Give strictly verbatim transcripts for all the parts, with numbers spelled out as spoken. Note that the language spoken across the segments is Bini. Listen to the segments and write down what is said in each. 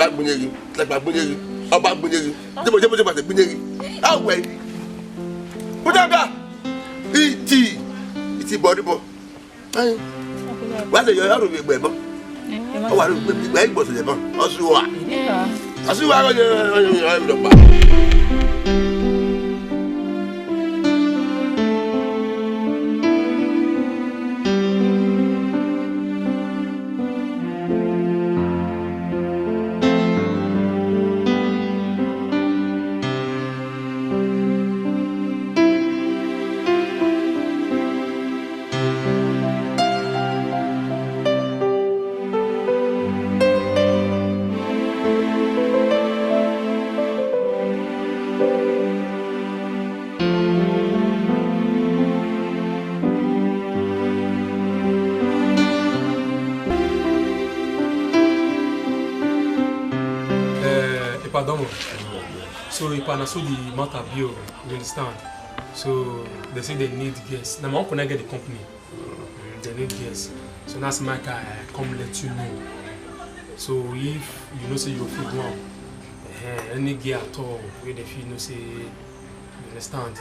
Agbineghi, lẹgba agbineghi, ọba agbineghi, jẹbọ jẹbọ jẹbọ agbineghi. Awẹ. Kutanga. Iti. Iti bọdibọ. Wa sẹ yọ, ya ro vbe egbe ẹbọ. Ọ wa ro vbe egbe ẹbọ, igbọsẹ ẹbọ. Ọsua. Ọsua, ọ yọ, ọ yọ, ọ yọ, ọ yọ, ọ yọ, ọ yọ. Eh, Epa Domo. So, Epa, na so the matter be o, you understand? So, they say they need guests. Na my uncle na get the company. Mm, they need guests. So, that's my guy, I come let you know. So, if you know say you fit do am, eh, any girl at all, wey they feel know say, you understand?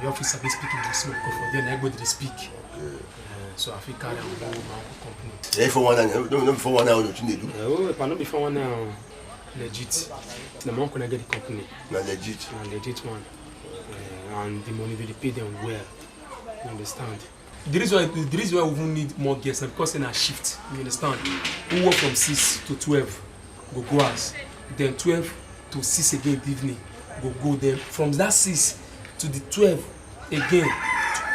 You fit sabi speak English small, because for there, na Igbo dey speak. Okay. Eh, so I fit carry am go my uncle company. Yeah, four one nine, no, no, four one nine, what you dey do? Eh, oh, Epa, no be four one nine, legit. Na my uncle na get the company. Na legit. Na legit one. Eh, and the money wey dey pay them well. You understand? The reason why, the reason why we even need more guests na because say na shift. You understand? We work from six to twelve, go go house. Then twelve to six again in the evening, go go. Then from that six to the twelve again,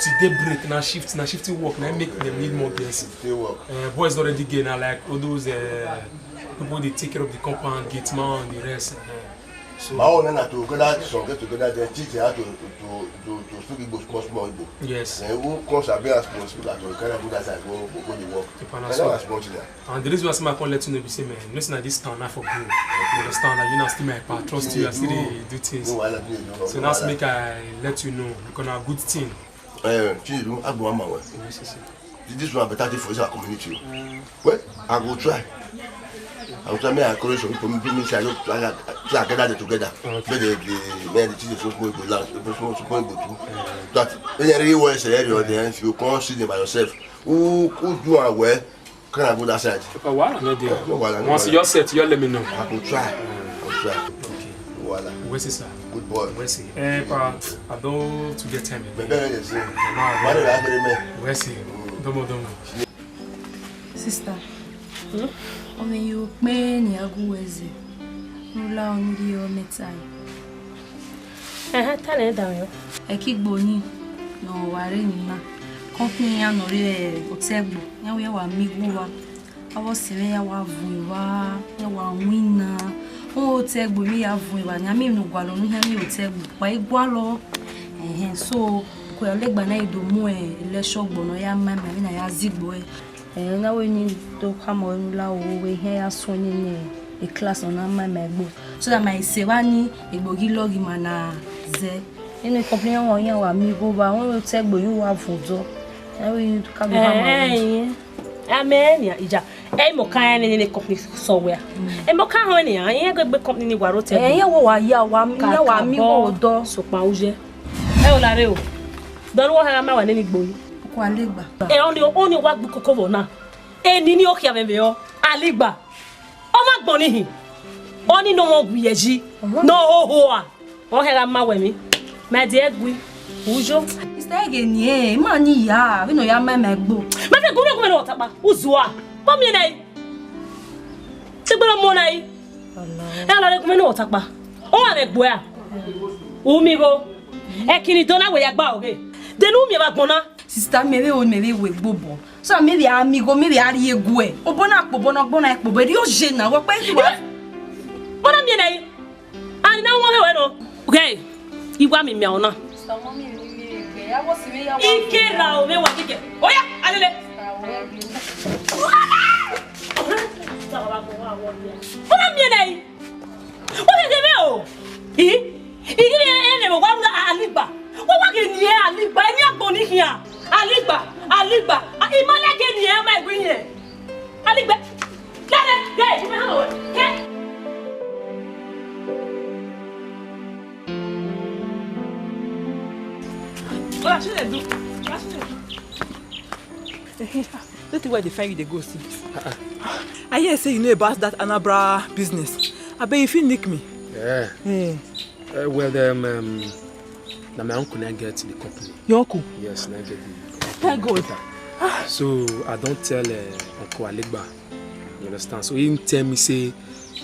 till daybreak, na shift, na shifting work, na make them need more guests. Still work. Uh, boys already get na like all those, uh, people dey take care of the compound, gate man, the rest. Uh, so my own na to gather some get together, then teach them how to, to, to, to speak Igbo small, small Igbo. Yes. Then who comes and be as to speak at all, carry am go that side, go, go, go the work. Epa, na so. Carry am as much there. And the reason why I come let you know be say, man, you know say na this town na for grow. You understand that you na still my pa, trust you, I still dey do things. No wahala, no, no, no wahala. So that's make I let you know, because na good thing. Eh, Chinedu, I go on my way. Yes, yes, sir. This one better thing for this our community. Mm. Well, I go try. I go try, make I encourage some people, make me say I don't try, try gather them together. Okay. Make the, the, make the thing dey so small go last, so small, so small go too. Mm. That when you really want to say, you come see them by yourself. Who, who do am well, can I go that side? Epa, wahala no dey. No wahala, no wahala. Once you set, you let me know. I go try. I go try. Okay. No wahala. Where's it, sir? Good boy. Where's it? Eh, pa, I don't to get time. Maybe I dey say. Mama, why don't I get him? Where's it? Domo, domo. Sister, ọmọ yo kpe ne a gu wẹ zẹ, ne u la ọni rhie ọmẹta yi. Ẹhẹn, ta nẹ, da mwẹ. Ẹki gbo ni, ne ọ wa rre ni na. Company iran nọ rre otọ ẹgbo, iran wẹ iran wa miẹn igho wa. Avbe ọse mwẹ ya wa vuọn evba, iran wa winna. Otọ ẹgbo emwi ya vuọn evba, ne a miẹn emwi ne u gualọ unu hia miẹn otọ ẹgbo, wa i gualọ. Ẹhẹn, so, ko ya legba na i do mu election ọgbọ ne ọ ya ma ima vbene a ya zigbo ẹre. Eh, na wẹ ne I do khama ruẹ ne u la ro wẹ iran ya suẹn nene class nọ na ma ima igbo. So that ma i sẹ evba ni egbe ghi lọghe ima na zẹ. Ene company ọmọ iran wa miẹn igho vba, wẹ otọ ẹgbo iran wa vuọn odọ. Na wẹ ne I do khama ruẹ. Eh, eh, amẹ nian, ija. Ẹ i mọ ka rẹn nene company sọ wẹ a. Ẹ mọ ka họn nian, iran gbe company ni wa ro otọ ẹgbo. Eh, iran wa ya, wa, iran wa miẹn igho odọ. Sokpan u ye. Ẹ o la rre o. Dọlọ wẹ ọ gha ma wa nene igbo yi. Ku a legba. Ẹ, ọni, ọni wa gbe koko vbọ na. Eni ni okhian mwẹ vbe ọ, Aligba. Ọ ma gbọn ni hin. Ọni ne ọ mwẹ ogu ye yi. Ne ọ hoho a. Ọ hẹ gha ma wẹ emwi. Ma ẹdẹ ẹgui. Uyo. Ista ẹghe ni ẹ, ma ni ya, vbene ọ ya ma ima igbo. Ma fẹ gu ne gu mwẹ ne ọ takpa. Uzua. Kpọ miẹn na yi. Te gbẹrẹ ọmọ na yi. Ẹ a la rre gu mwẹ ne ọ takpa. Ọ wa mwẹ gbe a. U miẹn igho. Ẹki ni dọ na wẹ ya gba ọghe. De ne u miẹn vbe agbọn na. Sista, mẹ vbe ro, mẹ vbe ru egbe obọ. So mẹ vbe a miẹn igho, mẹ vbe a rhie gu ẹre. Obọ na kpobọ, ne ọ gbọ na kpobọ, erriọ ye na, wẹ ọkpa i wa. Bọ na miẹn na yi. Ani na wọn hẹ wẹ nọ. Okay. I wa miẹn miẹn ọna. Sista, mọ miẹn miẹn ke, a wọ si vbe ya wa. I ke ra o vbe wa kike. Oya, alele. Bọ na miẹn na yi. Wẹ ghe vbe o? I, I ghi vbe rẹn vbe wa rhie Aligba. Wẹ wa ghe ni Aligba, eni agbọn ni khian. Aligba, Aligba. A, I ma lẹ ghe ni ẹ ma egbe yẹn. Aligba. Lele, ghe, I ma hama wẹ. Ke. Wetin wey I dey find you dey go since? I hear say you know about that Anambra business. Abeg, you fit nick me? Yeah. Eh. Uh, well, um, um, na my uncle na get the company. Your uncle? Yes, na get the company. Thank God. So I don tell uh, Uncle Alegba. You understand? So he tell me say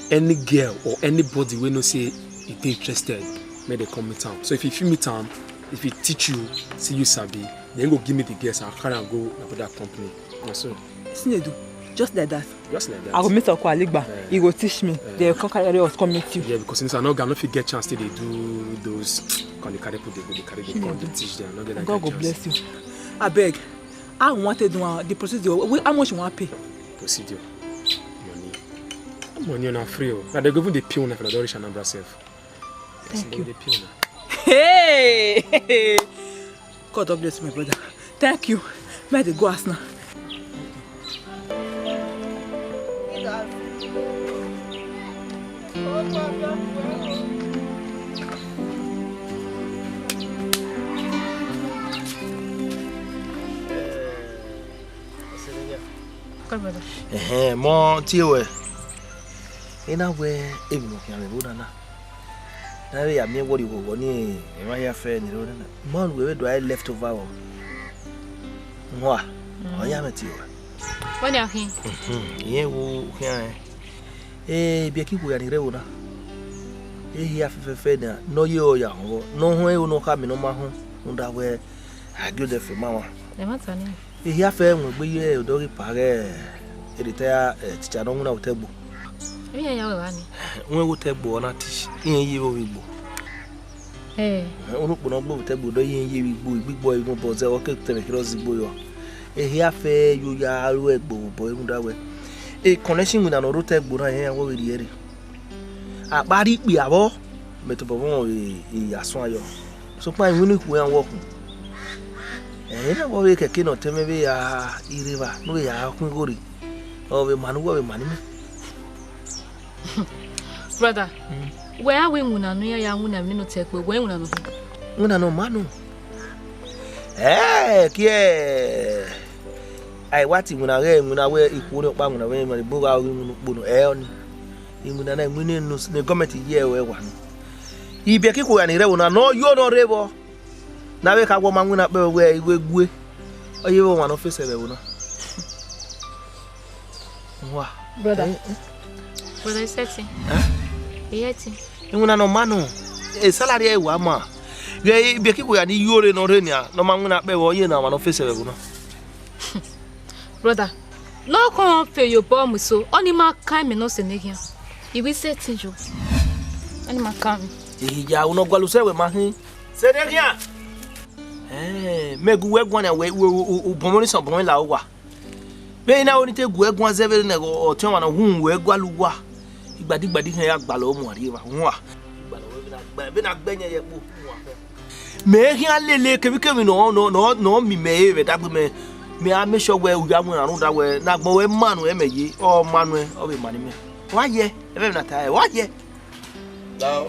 any girl or anybody wey know say he dey interested, make dem come meet am. So if you fit meet am, if he teach you, see you sabi, then he go give me the girls and carry am go my brother company. Na so. Sinedu, just like that. Just like that. I go meet Uncle Alegba. Eh. He go teach me. Eh. Then he come carry us come meet you. Yeah, because since I no, I no fit get chance to dey do those kind of carry people dey go, dey carry dey come, dey teach them. I no get that kind of chance. God go bless you. Abeg, I want to do uh, the procedure. Wait, how much you want pay? Procedure. Money. Money na free o. Na dem go even dey pay una if una don reach Anambra sef. Thank you. Dem go dey pay una. Hey! God don bless my brother. Thank you. Make I dey go house now. Come, brother. Ẹhẹn, mọ tie wẹ. Ena wẹ emwi ne ọ khian vbe ẹvbo na na. Na vbe ya miẹn wọrriọ vbọ ni emwa hia fẹ ni rre na. Ma ru ẹvbo do a left over o. Nwa, ọ ya mwẹ tie wẹ. Wẹ nian khin? Irẹn wo khian rẹn. Eh, ibiẹka ikhuo hia ni rre ẹvbo na. Ehia fẹfẹfẹ nian, ne ọ ye ọre ya họn vbọ, ne ọ họn ẹre ne ọ khama ne ọ ma họn, rhunmwuda wẹ a gie odẹ fe ma mwa. Ẹmwata nii. Ehia fẹ mu egbe ye odọ ghi pa ghẹ retire teacher ne ọ winna vbe otọ ẹgbo. Iran ya wẹ vba ni. Wẹ vbe otọ ẹgbo ọ na teach, iran ye vbe ovbi igbo. Eh. Unu kpo ne ọ gbe vbe otọ ẹgbo do iran ye vbe igbo, igbo igbo ọre mobọ zẹ, ọ ke tẹmwẹ kherhe ọ zẹ igbo yọ. Ehia fẹ yo ya ru ẹgbo vbe obọ rhunmwuda wẹ. E connection winna ne ọ rre otọ ẹgbo na, iran ya wẹ ọ vbe rhie rre. Akpa rhie ikpia vbọ, mẹ tobọ vbọ e, e ya suẹn ayọ. Sokpan iwinna ikhuo iran wọ khun. Ẹ na vbe ọ vbe kẹke ne ọ tẹn mwẹ vbe ya rre evba, ne u vbe ya khuan igho rre. Ọ vbe ma ne uwẹ, ọ vbe ma ne imẹ. Brother, wẹ a wẹ iwinna ne iran ya winna emwi ne otọ ẹgbo, wẹ iwinna nọ khin? Iwinna ne ọ ma nọ. Ẹ, kiẹ, a i wa te iwinna ghẹ iwinna wẹ ikhuo ne ọkpa winna vbe emwi ne ebo gha ghi winna ukpo nọ, ẹ ọnii. Iwinna na, iwinna ne gọọmẹnti ye ẹre wa nọ. Ibiẹka ikhuo hia ni rre ẹvbo na, ne ọ yo ne ọ rre vbọ, ne avbe kha wẹ ọ ma winna kpẹvbẹ wẹ igho egbue, ọ ye vbe ọmwa ne ọ fẹsẹ vbe ẹvbo na. Wa. Brother. Eh, eh. Brother, isẹtin. Eh? Isẹtin. Iwinna ne ọ ma nọ, e salary ẹre wa ma. Ghẹ ibiẹka ikhuo hia ni yo rre ne ọ rre nian, ne ọ ma winna kpẹvbẹ, ọ ye ne ọmwa ne ọ fẹsẹ vbe ẹvbo na. Brother, ne ọ khọn fe ye obọ mu eso, ọnii ma kan imẹ ne ọ sẹ ne khian. I wẹ isẹtin yo. Ọnii ma kan mwẹ. Ehe ya, u nọ gualọ usẹ wẹ ma khin. Sẹ ne khian. Eh, mẹ gu wẹ guan nian wẹ, wẹ, u, u, u bọnmwẹ ne sọn bọnmwẹ la uwa. Vbene a ho ni te gu ẹre guan zẹ vbene ọtiọnmwẹ na hu wẹ gualọ uwa, igbadigbadi hẹn ya gbalọ mu arrierva, wan. Vbene a gbẹ yẹn ye ẹkpo, wan. Mẹ khian lele kevbikevbi ne ọ, ne ọ, ne ọ, ne ọ miẹn imẹ re vbe ẹdagbe mẹ, mẹ a make sure wẹ u ya mu erhan rhunmwuda wẹ ne agbọn ruẹ ma nuẹn mẹ ye, ọ ma nuẹn, ọ vbe ma ne imẹ. Wa yẹ, ẹmwẹ na ta ẹre, wa yẹ. Now,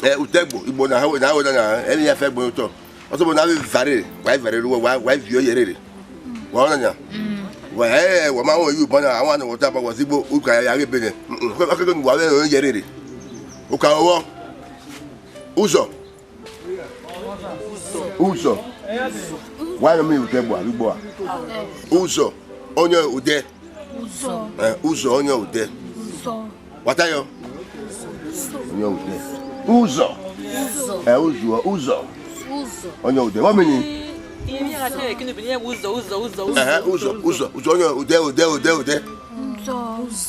eh, otọ ẹgbo, igbo na, na ho na, ẹmwẹ ya fẹ gbe otọ. Ọtobọ na vbe vare, wa i vare ru, wa, wa i viọ ye rere. Wa ọna nia? Wa, eh, wa ma wọn yu bọ na, awa na wọ ta ba wa zigbo, u ka ya ghe bene. Mm, mm, ke ke wa vbe ye rere. U ka wọ. Uzọ. Uzọ. Wa no mi otọ ẹgbo, arugbo a. Uzọ. Ọni odẹ. Uzọ. Eh, uzọ, ọni odẹ. Uzọ. Wa ta yọ? Ọni odẹ. Uzọ. Uzọ. Eh, uzuọ, uzọ. Uzọ. Ọni odẹ. Wa mini? Iye mi a ta ẹre kinu bi ni uzọ, uzọ, uzọ, uzọ. Eh, uzọ, uzọ, uzọ, ọni odẹ, odẹ, odẹ, odẹ. Uzọ.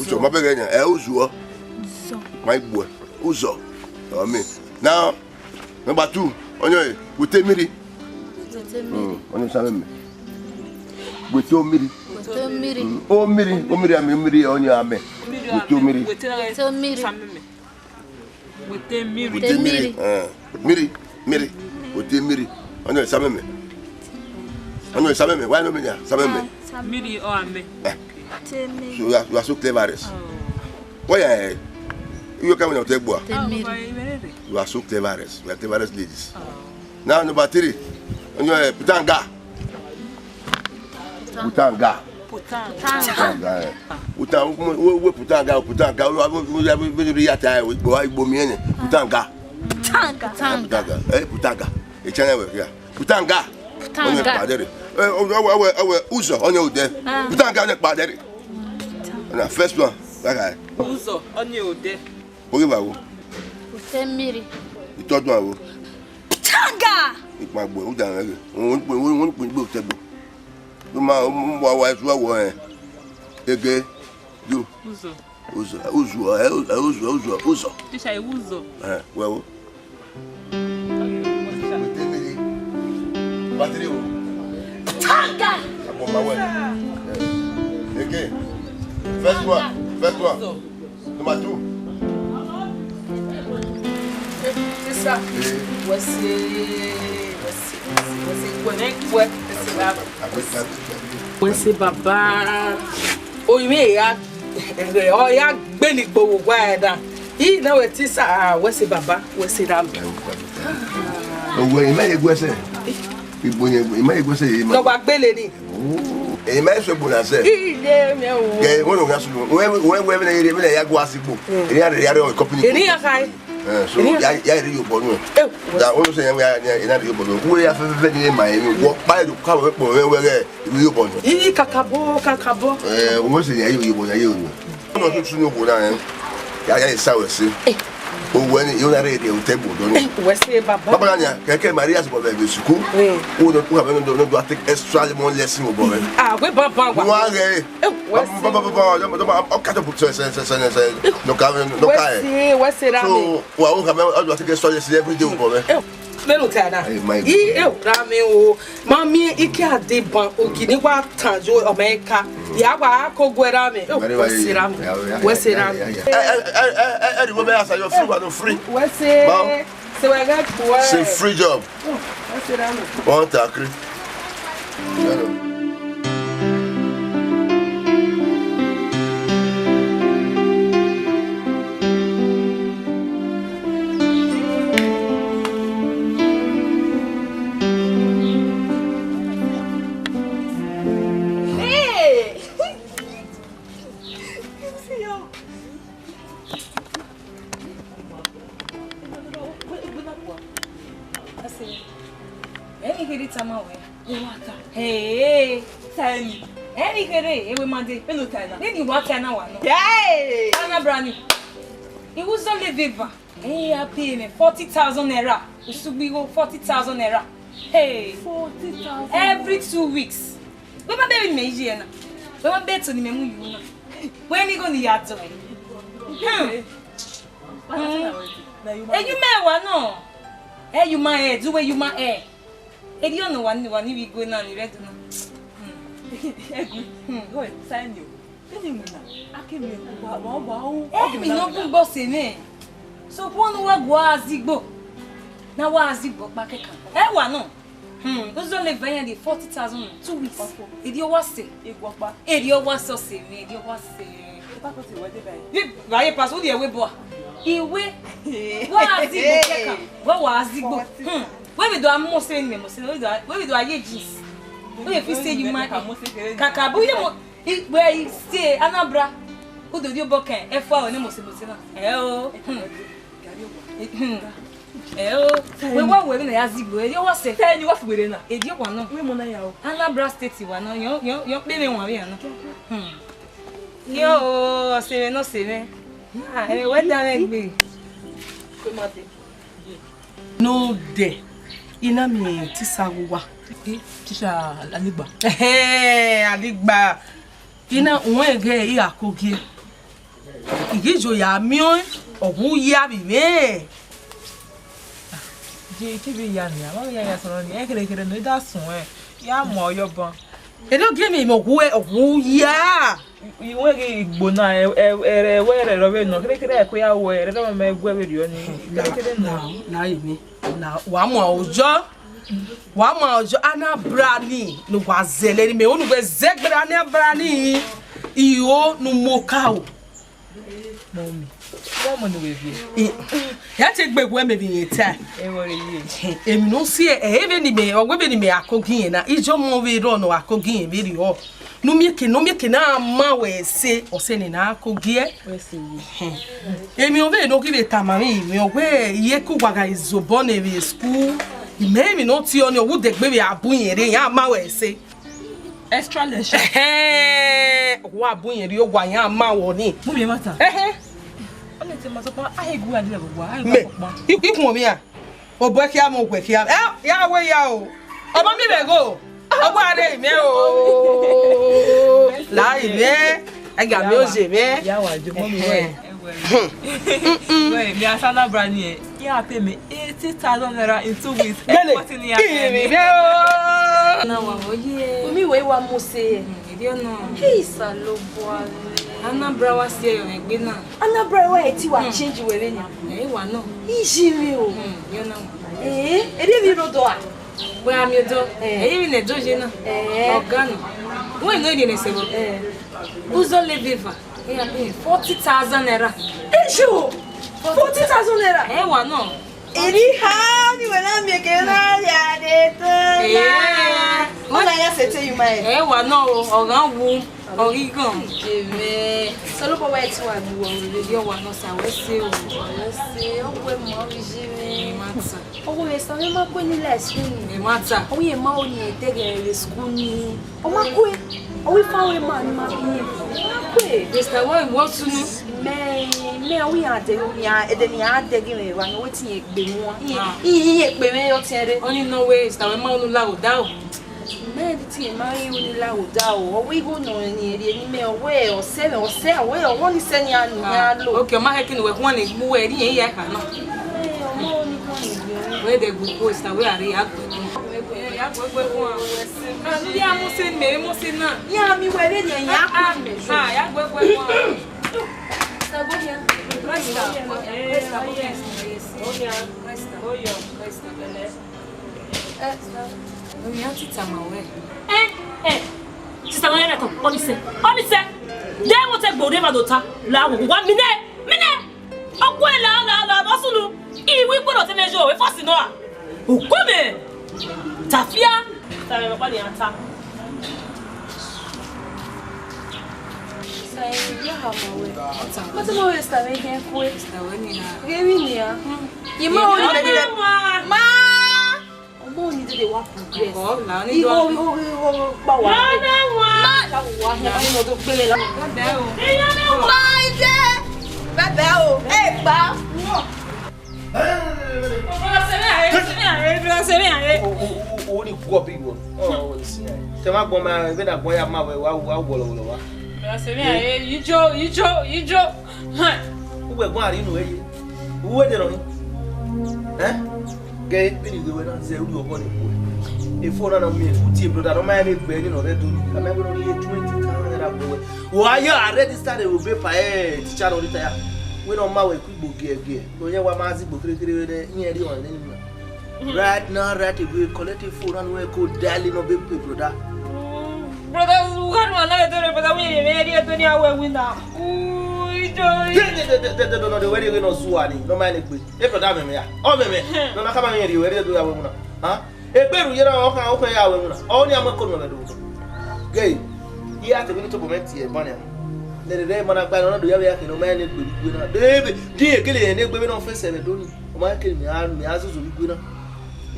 Uzọ, ma bẹghe yan. Eh, uzuọ. Uzọ. Ma igbuẹ. Uzọ. Ọ mi. Now, number two, ọni, wete miri. Wete miri. Mm, ọni sa mẹmẹ. Wete omiri. Wete omiri. Mm, omiri, omiri amẹ, omiri ọni amẹ. Wete omiri. Wete omiri. Wete miri. Wete miri. Eh, miri, miri. Wete miri. Ọni sa mẹmẹ. Ọni sa mẹmẹ. Why no me ya? Sa mẹmẹ. Miri ọ amẹ. Eh. So you are, you are so clever, Ares. Why eh, you come out egbo? Wete miri. You are so clever, Ares. You are cleverest ladies. Now number three. Ọni, eh, pitanga. Putanga. Putanga. Putanga, eh. Puta-, we, we, we putanga, putanga, we, we, we, we, we, we, ya ta, eh, we, we, we, miẹn nẹ. Putanga. Putanga. Putanga. Putanga. Eh, putanga. E channel we here. Putanga. Putanga. Ọni kpa dẹrẹ. Eh, ọ, ọ, ọ, ọ, ọ, uzọ, ọni odẹ. Ah. Putanga, ọni kpa dẹrẹ. Na first one. That guy. Uzọ, ọni odẹ. Oge vbe aro? Use mmiri. Itọdun aro? Putanga! Ikpagbo, u da mwẹ ghe. Wọ́n pè, wọ́n, wọ́n pè gbe otẹgbo. Ló máa ń wá wá ẹ̀sùn ọ̀wọ́ ẹ̀. Ege, yo. Uzọ. Uzọ, uzọ, ẹ, uzọ, uzọ, uzọ. Tíṣà, ẹ, uzọ. Ẹ, wẹ wo. Battery o. Putanga! Àpò máa wẹ̀. Ege. First one, first one. Uzọ. Number two. Sisa, wẹ se, wẹ se, wẹ se, wẹ se, wẹ se, wẹ se, wẹ se, wẹ se baba. Oyin mwẹ ya, ọ ya gbe ni gbe owa ẹre na. I na wẹ tisa, wẹ se baba, wẹ se ra mi. Owẹ, imẹ ye guẹsẹ. Igbo yẹn, imẹ ye guẹsẹ ye ma. Nọ wa gbele ni. Emẹ eso egbo na sẹ. Iye mẹ o. Gẹ, wẹ no gha sunu. Wẹ, wẹ, wẹ, wẹ, wẹ, wẹ ya gua sigbo. Mm. Eni a rẹ, ya rẹ company. Eni a khai. Eh, so, eni a ya, ya rẹ yo bọ nu. Eh, da, wẹ no sẹ ya, ya, ya, ya rẹ yo bọ nu. Wẹ ya fẹ, fẹ, fẹ ni ma eni. Wọ pa edu ka wẹ kpọ wẹ, wẹ, wẹ, rẹ yo bọ nu. Ii, kakabọ, kakabọ. Eh, wẹ sẹ ya yo, yo bọ, ya yo nu. Ọna tutu ni okhuo na rẹn, ya, ya sa wẹ se. Eh. Owẹ ni, yo na rre rrie otọ ẹgbodọ ni. Eh, wẹ se baba. Baba na nia, kẹkẹ Maria sibọ vbe, vbe sukuu. Eh. Wo do, wo do, do, do take extra lemon lesson obọ vbe. Ah, wẹ baba wa. Wa ghe. Eh, wẹ se. Baba, baba, baba, baba, ọ ka to put se, se, se, se, se. No ka, no ka. Wẹ se, wẹ se ra mi. So, wa wo ka me, ọ do take extra lesson every day obọ vbe. Eh. Vbene u ta na. Hey, my. I, eh, ra mi o. Ma miẹn ike a de ban, ogi ni wa tan yo America. Ya wa ko guẹ ra mi. Eh, wẹ se ra mi. Wẹ se ra mi. Eh, eh, eh, eh, eh, eh, you go be as your free, one free. Wẹ se. Bam. Se wẹ gẹ kue. Se free job. Oh, wẹ se ra mi. One, two, three. Hello. Hey! Ẹni kherhe tama wẹ. Hey, ta ẹni. Ẹni kherhe, ewe ma de. Eno ta ẹna. Nene wa ta ẹna wa nọ. Hey! Anabra ni. Iwu zọ le veva. Ẹi ya pay me forty thousand naira. Usugbi igho forty thousand naira. Hey. Forty thousand. Every two weeks. Wẹ ma bẹghe ne imẹ ye na. Wẹ ma bẹghe eto ne imẹ mu yu na. Wẹ ni igho ni ya dọe. Hmm. Hmm. Eyu mẹ wa nọ. Eyu ma ẹ, du wẹ eyu ma ẹ. Erriọ ne wa ni, wa ni vbe igue na ni rre Ẹdo na. Hmm. Ẹgui. Hmm. Go sign you. Kí ni ìwọ̀n náà? A kì í mi wa, wa, wa, o. Emi nọ gun gbọ se nẹ. So, khuan ne uwa gua azigbo. Na wa azigbo kpa kẹkan. Ẹ wa nọ. Hmm, uzọ le vẹ yan de forty thousand two weeks. Ọfọ. Edi ọ wa sẹ. Igbo kpa. Edi ọ wa sẹ ọse mi, edi ọ wa sẹ. Ipa ko ti wẹ de bẹẹ. Bi, ba ye pass, u di ẹwe bua. Iwe. Wa azigbo kẹkan. Wa wa azigbo. Forty. Hmm. Wẹ vbe do a mose ni mose, wẹ vbe do a, wẹ vbe do a ye jeans. Wẹ vbe fi se you man. Kaka bu ye mo. Wẹ i se Anambra, u do rhie obọ kẹ ẹfua ọre ne mose mose na. Ẹ o. Hmm. Hmm. Ẹ o. Wẹ wa wẹ vbene a ya zigbo, erriọ wa sẹ. Te ni wa fu were na. Erriọ wa nọ. Wẹ mo na ya o. Anambra State wa nọ, yọ, yọ, yọ kpe mwẹ wan vbe ya nọ. Hmm. Yo, ọse mwẹ ne ọse mwẹ. Ah, ẹ wẹ da mwẹ gbe. Kwe ma de. Nodẹ, I na miẹn tisa vbe owa. Eh, tisa Aligba. Ẹhẹn, Aligba. I na wẹn ghe I gha ko gie. I ghi yo ya miẹn ọẹn, ọ wu ya vbe mwẹ. Je, ke vbe ya nia, ma vbe ya ya sọnọ nia, ẹ kherhe kherhe ne I da suẹn, ya mu ọyọ ban. Erriọ gie mẹ, mẹ ọ wu, ọ wu ya. I wẹn ghi igbo na, ẹ, ẹ, ẹ, ẹwẹ rẹ rọ vbe nọ, kherhe kherhe ẹko ya wẹ, ẹrẹ rọ mẹ guẹ vberriọ ni, kherhe kherhe nọ. Na, na, na, na, wa mu ọjọ, wa mu ọjọ, Anambra ni, ne uwa zẹlẹ ni, mẹ unu wẹ zẹgbẹrẹ Anambra ni, iro ne u mu oka o. Mummy, Wẹ ọmọ ne uwẹ viẹ. Ya te gbe wẹ mẹ vbe rẹn ta. Ẹvbo rre ye. Emwi ne u si ẹ, ẹ vbe ni mẹ, ọ wẹ vbe ni mẹ a ko gi rẹn na. Iye ọmọ vbe rrọọ ne ọ a ko gi rẹn vbe rriọ. Ne u miẹn eke, ne u miẹn eke na ma wẹ ẹse, ọ sẹ ne a ko gi ẹe. Wẹ ẹse ye. Emwi ọ vbe ne ọ ghi vbe tama mwẹ, emwi ọ wẹ, iye ke uwa gha zobọ nẹ vbe school. Imẹ emwi ne ọ tie ọnii, ọ wu degbe vbe a bu irẹn rre, iran ma wẹ ẹse. Extra lesson. Ẹhẹn, wa bu irẹn rrie owa, iran ma wẹ ọnii. Mu mi ẹmwata. Ẹhẹn. Ọnii te ma sọkpa, a he gu a dẹ vbe owa, a he gu Mẹ, a kpọkpa. I, i khuọnmwi a. Obọ khian mwẹ, uwẹ khian mwẹ. Ẹ, ya wẹ ya o. Ọmọ mi vbe gho. Ọgbọ a rre mẹ o. La i mẹ. A ga mẹ oje mẹ. Ya wa jo, mummy, wẹ. Ẹhẹn. Wẹ, mẹ a sa na bra ni ẹ. Ya pay me eighty thousand naira in two weeks. Gele. Ẹ, fourteen years. Imi vbe o. Na wa wo ye. Umi wẹ wa mu se. Edi ọna. Hey, Osanobua. Anambra wa si ẹre egbe na. Anambra wa eti wa change wẹ vbe nia. Ẹ wa nọ. Iji mi o. Hmm, yọ na. Eh, edi mi ro do a. Wẹ a miẹn odọ. Eh. Ẹ i vbi ne ẹdẹ ye na. Eh. Ọga nọ. Wẹ no edi ne sebo. Eh. Uzọ le viva. Ẹ ya pay forty thousand naira. Iju! Forty thousand naira? Ẹ wa nọ. Eri ha ni wẹ na miẹn ke na ya de to na. Eh. Ọ na ya sẹ te you mind. Ẹ wa nọ o, ọ ghan wu, ọ ghi ghan. Jemẹ. Osanobua wa ti wa gbe uwa rere. Yọ wa nọ sa wẹ se o. Wẹ se, ọ wẹ ma ọ ghi jemẹ. Ẹ ma ta. Ọ wẹ sa, wẹ ma kue ni la school ni. Ẹ ma ta. Ọ wẹ ma o ni ẹdẹghẹ vbe school ni. Ọ ma kue, ọ wẹ fa wẹ ma ni ma kue. Ọ ma kue. Mister Wai, wọ sunu. Mẹ, mẹ, ọ wẹ iran dẹ, iran, ẹdẹ ne iran dẹ ghi mwẹ evba, ne ọ wẹ te irẹn gbe mu. Iran, Ah. iran, iran kpe mwẹ ọtiẹn rre. Ọni nọ wẹ, Mister Wai, ma unu la odaro. Mẹ, ẹdẹ te irẹn ma ghi unu la odaro. Ọ wẹ igho nọ ni rrie ni mẹ, ọ wẹ, ọ sẹ mwẹ, ọ sẹ, ọ wẹ, ọ wẹ ọni sẹ ni a, ni a lo. Ok, ọ ma hẹ ke ne uwẹ khuan ne gbe uwẹ, ẹdẹ irẹn ya kha na. Mẹ, ọ ma unu khuan ni gbe. Wẹ dẹ gbe ukpo, Mister Wai, a rre ya gbe. Ya gbe gbe khuan. Anu ya mu se mẹ, mu se na. Ya mi wẹ vbe ne ya Ah, ah, ah, ya gbe gbe khuan. Sagoya. Resta, resta, resta, resta, resta, bele. Eh, Oya ti tama wẹ. Eh, eh. Sister Mariam, come, come, listen. Come, listen. They want to go, they want to talk. La, wa, mine, mine. Ọkpọlọ la la la vbe sunu. Iwu ikpọdọ te mẹ yo, e fọsi nọ a. Ukome. Tafia. Tafia, ọkpọlọ ya ta. Sa, ya ha ma wẹ. Mata ma wẹ sa vbe hẹn kue. Sa wẹ ni na. Ghe vbe ni a. Ye ma o ni mẹ ni vbe. Ma. Ọmọ ni dede wa progress. Igho, igho, igho, igho, gba wa. Ma, gba wa, ya ma ni no do gbele la. Baba o. Iye ne wa. Ma ide. Baba o. E gba. Brother, sẹ mwẹ a re, sẹ mwẹ a re, brother, sẹ mwẹ a re. O, o, o, o ni guọ bi igho. O, o ni si a re. Te ma gbọn ma, ebe na gbọn ya ma wẹ, wa, wa, wọlọ, wọlọ wa. Brother, sẹ mwẹ a re, ijo, ijo, ijo. Uwẹ gbọn a ri unu eye. Uwẹ de rọrin. Eh? Gẹ vbene I ghe wẹ na zẹ urhi ọghọ ni khuẹ. Efo na na miẹn u tie brother ne ọ ma rẹn egbe ni ne ọ rre do. A ma wẹ ne ọ rhie twenty thousand naira gbe wẹ. Wa ya a register vbe obọ epa, eh, teacher ne ọ rita ya. Wẹ ne ọ ma wẹ ku igbo giẹgiẹ. Ne ọ yẹn wa ma zẹ igbo kherhe kherhe vbe ne iran rhie ọnrẹn nene na. Right now, right away, collect a phone and we go dial in up a brother. Brother, who can one another brother? We are ready to know where we now. Ooh, ijo. De, de, de, de, de, de, no, de, where you gonna sue ani? No mind egbe. E brother mẹ mẹ ya. Ọ mẹ mẹ. No, no, come on here, where you do that way now? Huh? Egbe ru yẹrẹ ọkhan, ọkhan ya wẹ mu na. Ọ ni amọ ẹko nọ vbe do. Gay. Iye a te vbe ne tobọ mwẹ tie ban ya. Ne rere ma na gba nọ do ya vbe ya khin ne ọ ma rẹn egbe ru igue na. De ebe, de ekele rẹn ne egbe vbe ne ọ fẹsẹ vbe do ni. Ọ ma kele mẹ a, mẹ a zozo vbe igue na.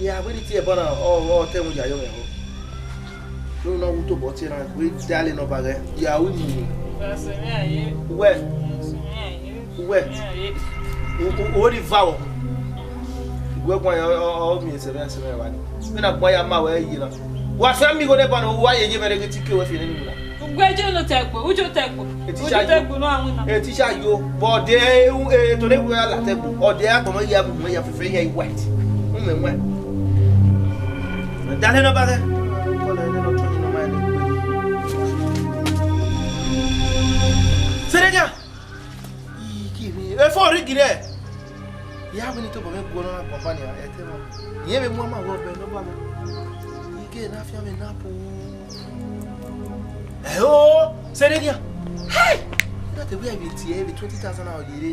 Ya wẹ ni tie ban na, ọ, ọ te mu ya yọ mwẹ ho. No, no, wu tobọ tie na, we dale nọ ba ghẹ. Ya wi mu. Wẹ. Uwẹ, u, u, u ri va vbọ? Uwẹ guan ya, ọ, ọ, ọ miẹn sẹmwẹ, sẹmwẹ evba ni. Vbene a guan ya ma wẹ ye na. Wa sẹ mi igho nẹ ba na, wa ye ye mwẹ rre ghe te I ke wẹ fi nene iwinna. Ugbẹjọ ne otẹgbo, ujo otẹgbo. Ujo otẹgbo ne a winna. Teacher yo, but eh, eh, to ne we la tẹgbo. Ọ de agbọn ya bu ya fẹfẹ ya white. U mẹ wẹ. Dale nọ ba ghẹ. Kọ na ne nọ tọ ni nọ ma ne. Senegal. Ii, ki emwi, efo ring rẹ. Ya wẹ ne I tobọ mwẹ guọnọ na company a, ẹ te mwa. Irẹn vbe mu ama wẹ ọbẹ ne ọ baba. Ige ne afianmwẹ na po. Ẹ o, sẹ rre nian. Hey! Na te wẹ a vbe tie ẹre twenty thousand naira ye rre.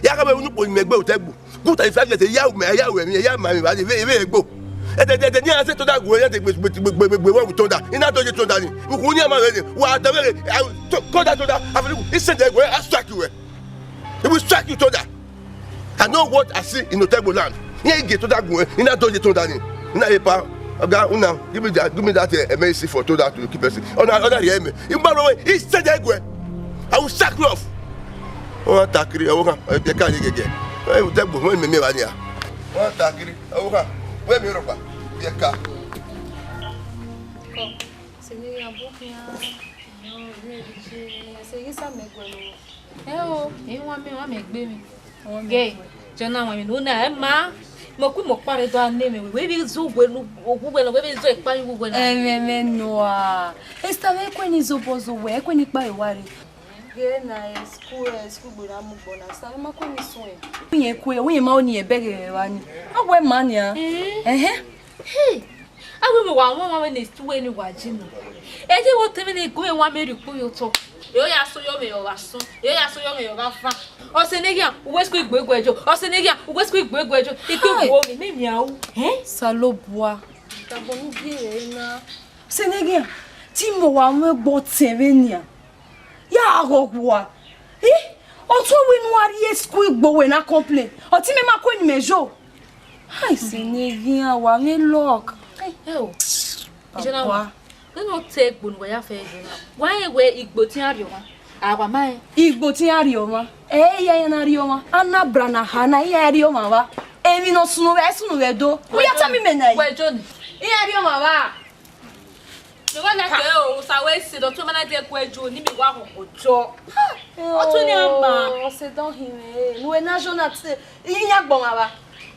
Ya gha vbe unu kpo imẹ gbe otọ egbu. Good and five years, ya umẹ, ya umẹ, ya ma mi ba ni, vbe, vbe egbo. Ẹdẹ, ẹdẹ, ẹdẹ, ni a se thunder gu, ya te gbe, gbe, gbe, gbe, gbe, gbe, thunder. I na do ye thunder ni. Uku ni a ma vbe ni. Wa da vbe, I will call that thunder. I will, he said, "I will strike you, eh. He will strike you, thunder." I know what I see in Otegbo land. Iran i gie thunder gu, I na do ye thunder ni. I na ye pa, "Oga, una, give me that, give me that, uh, emergency for thunder to kill person." Ọ na, ọ na rhie mẹ. I ma ro, he said, "I will, I will sack you off." Ọ na ta kiri, ọ ka, ọ ka ye gẹgẹ. Ẹ, Otegbo, wẹ mẹ, mẹ wa nia. Ọ na ta kiri, ọ ka, wẹ mẹ rhọkpa, ye ka. Sẹ ne I ya bu khian. Sẹ ghi sa mẹ guẹ ne. Ẹ o, ẹ wa mẹ, wa mẹ gbe mi. Gẹ, jọ na wa mẹ ne u na ẹ ma. Mẹ ku mẹ ọkpa rre do a ne mẹ, wẹ vbe zẹ uwẹ ne, uwẹ ne, wẹ vbe zẹ ekpa uwẹ na. Ẹmwẹ, ẹmwẹ nọ a. Esther, wẹ ku eni zobọ zẹ uwẹ, ku eni kpa uwa rre. Ghe na, eh, school, eh, school gbe na mu gbọ na, Esther, wẹ ma ku eni suẹn. Wẹ yẹn ku, wẹ yẹn ma, ọni ẹbẹghe vbe evba ni. A wẹ ma nia. Eh? Ẹhẹn. Hey! A wẹ mẹ wa wọn wan vbe ne school ni wa ji na. Ẹ je wo te vbe ne gu mẹ wa mẹ rhie ukpo ye otọ. E o ya so yọ mẹ yọ gha sọn. E o ya so yọ mẹ yọ gha fan. Ọse ne ghian, uwẹ school igbe guẹ jo. Ọse ne ghian, uwẹ school igbe guẹ jo. Ikpe Hai! Wo mi, mẹ miẹn ru. Eh? Osanobua. Tabo ne u gie ẹre na. Ọse ne ghian, te imẹ wa mwẹ egbe ọtẹn vbe nian. Ya ghọghọ ua. Eh? Ọ tọ wẹ ne uwa rhie school igbe wẹ na complain. Ọ te imẹ ma ku eni mẹ yo. Hai, ọse ne ghian, wa mwẹ luck. Ẹ o. Iye na wa. Papa. Nene otọ egbe ne uwa ya fẹ ye na. Wa rẹn wẹ igbe ọtẹn iran rhie ọmwa. A wa ma rẹn. Igbe ọtẹn iran rhie ọmwa. Ẹ, iran na rhie ọmwa. A na bra na ha na, iran rhie ọmwa vba. Emwi ne ọ sunu vbe, ẹ sunu vbe do. Uya tama imẹ na yi. Wẹ Joni. Iran rhie ọmwa vba. Mẹ wa na kẹ o, sa wẹ se dọ tu ma na de ku ẹjo ni mẹ wa họn ọjọ. Ọ tu ni a ma. Ọ se dọ hin mẹ, nu ena jọ na te, iyan gbọmwa vba.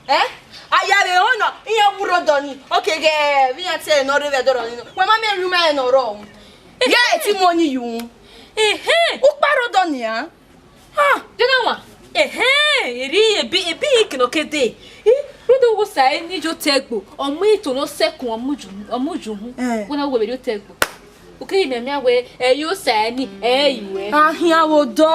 Eh? A ya vbe họn nọ, iyan wurro dọ ni. Oke ghẹ, vbe iyan te nọ rre vbe dọrọ ni nọ. Wẹ ma miẹn ru ma rẹn ne ọ rrọọ. Ye ti mu ọni yu. Ehe. U kpa rre odọ nian. Ah, de na wa. Ehe, eri ebi, ebi kino kede. I, rode wo sa eni yo te egbo. Ọ mu ito no sẹkun, ọ mu ju, ọ mu ju hu. Eh. Wẹ na wo vbe yo te egbo. U keghi mianmian wẹẹ, ẹ i re Osaẹni, ẹ i re uwẹ. Ahian vbe odọ,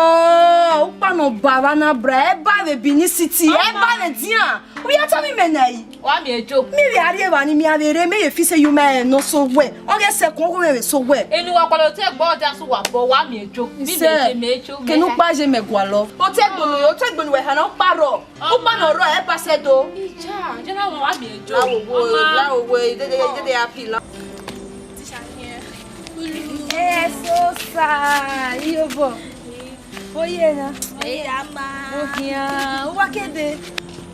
ukpa ne ọ ba vbe Anambra, ẹ ba vbe Benin City, ẹ ba vbe edian. U ya tama imẹ na yi. Wa miẹn joke. Mi vbe a rrie evba ni, mi a vbe rre, mẹ ye fi se ye uma ẹre ne ọ sẹ owẹ. Ọ ghe sẹ ẹkun, ọ ghe mwẹ vbe sẹ owẹ. Enu wa kpọlọ te gbe ọdia sẹ uwa obọ, wa miẹn joke. Mi mẹ Sir, je, mẹ je, kene ukpa je mẹ gualọ. Otẹgbonu, otẹgbonu wẹ hana ukpa rrọọ. Ukpa ne ọ rrọọ, ẹ ba sẹ do. Ija, je na wa miẹn joke. La wo wo, la wo wo, dede, dede happy la. Ẹ so sa, iyo bọ. Oye na. Eya ma. Ohian, uwa kede.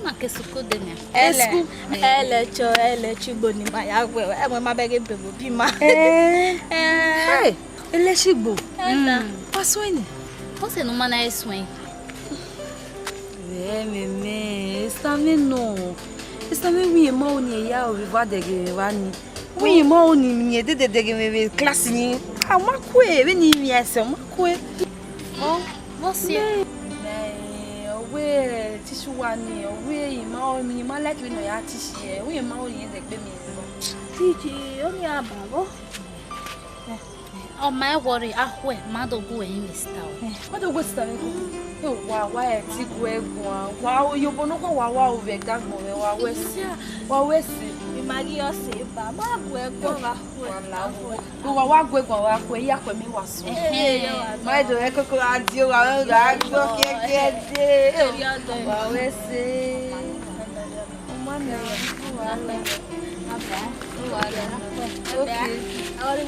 Ma ke suku de nia. Ẹlẹ. School. Ẹlẹ chọ, ẹlẹ chigbo ni ma ya wẹ. Ẹ mọ ma bẹghe bẹghe obi ma. Eh. Eh. Hey, ẹlẹ chigbo. Ẹna. Wa suẹn ni. What's the number na suẹn? Vbe mẹ mẹ, Esther mẹ nọ. Esther mẹ wi ma oni ya o vbe va dẹghe vbe va ni. Uwẹ ma oni miẹn dede dẹghe mwẹ vbe class ni. A ma kue, vbene I miẹn ẹsẹ, ọ ma kue. Ọ, vbọ si? Mẹ, ọ wẹ teacher uwa ni, ọ wẹ I ma, I ma like vbene ọ ya teach ẹre, uwẹ ma oni rẹn zẹ gbe miẹn ẹsẹ. Teacher, ọ ni a ba vbọ? Ọ ma worry, a khuẹ, ma do gu ẹre mister o. Ọ do gu sister mwẹ ko. E wa wa ẹ ti gu ẹ guan. Wa o yobo nọ kọ wa wa o vbe ga gbọn mwẹ wa wẹ si. Wa wẹ si. I ma ghi ọ se ba, ma gu ẹ guan wa khuẹ. Wa la wo. Gu wa wa gu ẹ guan wa khuẹ, ya khuẹ mi wa so. Ẹhẹn. Ma do ẹ koko a di o wa ga gbọ kẹkẹ de. Wa wẹ si. Ọ ma miẹn wa. Okay.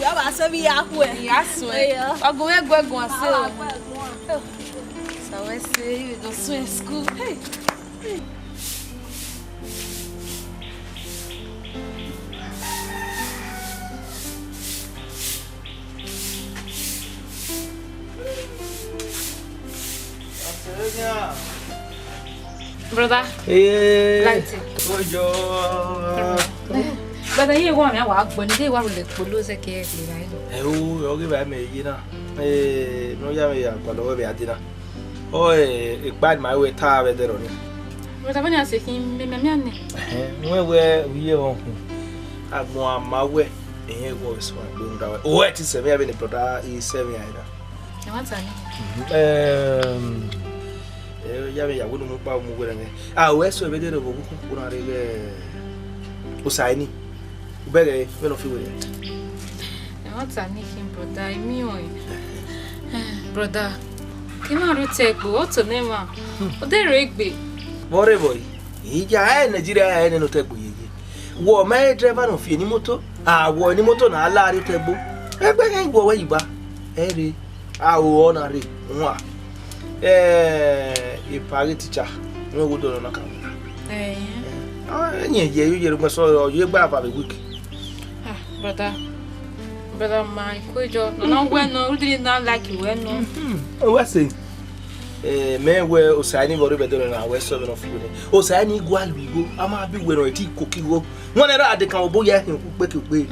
Ọ ba sẹ vbe ya khuẹ. Ya suẹn. Eyo. Wa gu mwẹ gu ẹ guan sẹ o. Sa wẹ sẹ, I vbe do suẹn school. Hey. Brother. Eh. Light. Ojo. Brother, ye wa mi a wa gbọ ni, ye wa rule kpolo zẹ ke e gbe ra. Ẹ o, ọ ghi vba mẹ ye na. Eh, no ya mẹ ya kpalọ wẹ vbe a de na. Ọ, eh, ekpa ma wẹ ta vbe ẹdẹrọ ni. Brother, vbene a sẹ khin, mẹ, mẹ, mẹ nẹ. Ẹhẹn, wẹ wẹ, u ye ọ hu. Agbọn a ma wẹ, ehẹn, wọ sẹ wa gbe nda wẹ. O, ẹ ti sẹ mẹ ya vbene brother, I sẹ mẹ ya na. Ẹ wa ta ni. Mhm. Ehm, eh, ya vbe ya wẹ ne u mu kpa, u mu wẹ rẹ nẹ. A, wẹ sẹ vbe ẹdẹrọ vbe obukhun, u na rre vbe Osaẹni. U bẹghe vbene ọ fi wẹ. Ẹ wa ta ni khin, brother, I miẹn ọẹn. Brother, ke ima rre otọ ẹgbo, ọ tọn emwa. Ọ de rre egbe. Vbe ọ rre vbọ yi? Iya, ẹ Nigeria, ẹ nene otọ ẹgbo yeye. Wọ ma e driver ne ọ fi eni moto, a wọ eni moto na la rre otọ ẹgbo. Egbe khin wọ wẹ yi ba. Ẹ rre, a o ọ na rre, wan. Eh, epa ghe teacher, wẹ wo dọlọ na ka wẹ. Eh. Ah, ẹyẹn ye, ye, ye, gbẹsọ, ọ ye gba ava vbe week. Ah, brother. Brother, my cool job. No, no, well, no, really not like you, well, no. Mhm. Oh, I say. Eh, mẹ wẹ Osaẹni vbe ọ rre vbe ẹdẹrọ na, wẹ sẹ vbene ọ fi wẹ nẹ. Osaẹni gu a lu igho, a ma bi wẹ nọ, ẹ ti koko igho. Wọn nẹ ra de kan obo ya hin ukpe ke ukpe.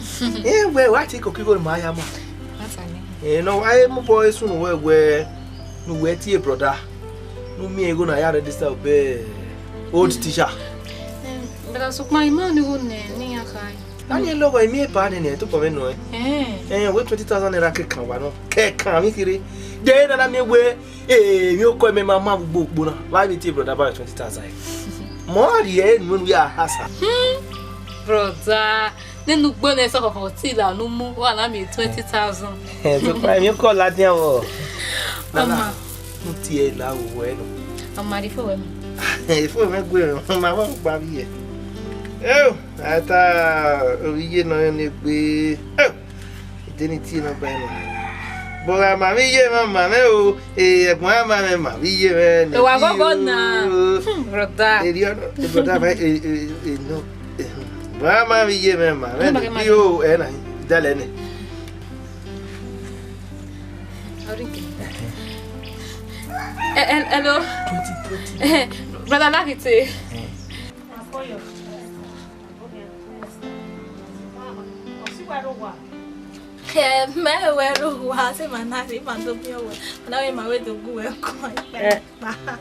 Eh, wẹ, wa ti koko igho ma ya ma. That's a name. Eh, no, wa e mu bọ esu nu wẹ wẹ, nu wẹ tie brother. Nu miẹn igho na ya register obẹ old teacher. Eh, brother, sokpan ima ni igho nẹ, ne iran kha. A ni lọghọ, emi epa nene, to kpọnmwẹ nọ, eh. Eh. Eh, wẹ twenty thousand naira ke kan wa nọ. Ke kan mi kiri. De na na miẹn wẹ, eh, mi okọ mẹ ma ma gbogbo na. Why me tell brother about twenty thousand? Mo ri e nu nu ya hasa. Hmm. Brother, nene ugbo ne sọ khọkhọ ti la nu mu, wa na mi twenty thousand. Eh, to pa mi okọ ladian vbọ. Nana, ọma. Nu tie la wo wẹ nọ. Ọma ri fo wẹ ma. Eh, fo mẹ gue, ma wa gba vbe ye. Eh. A ta ovbi iye nọ rẹn ne egbe. Ede ni tie nọ ba ẹmwẹ. Bọgha ma vbe iye mwẹ, ma mwẹ o, e, ẹgbọn a ma mwẹ, ma vbe iye mwẹ ne egbe o. Wa gogo na. Hmm, brother. Eri ọnọ, e, brother, ma, e, e, e, no. E, hmm. Bọgha ma vbe iye mwẹ, ma mwẹ ne egbe o, ẹ na, dalẹ nẹ. Eh, eh, hello. Twenty, twenty. Eh, brother, like it, eh. Eh. Ẹ, mẹ wẹ rre owa, sẹ ma na rre, ma do miẹn wẹ. Ma na wẹ ma wẹ do gu wẹ kọn. Ẹ,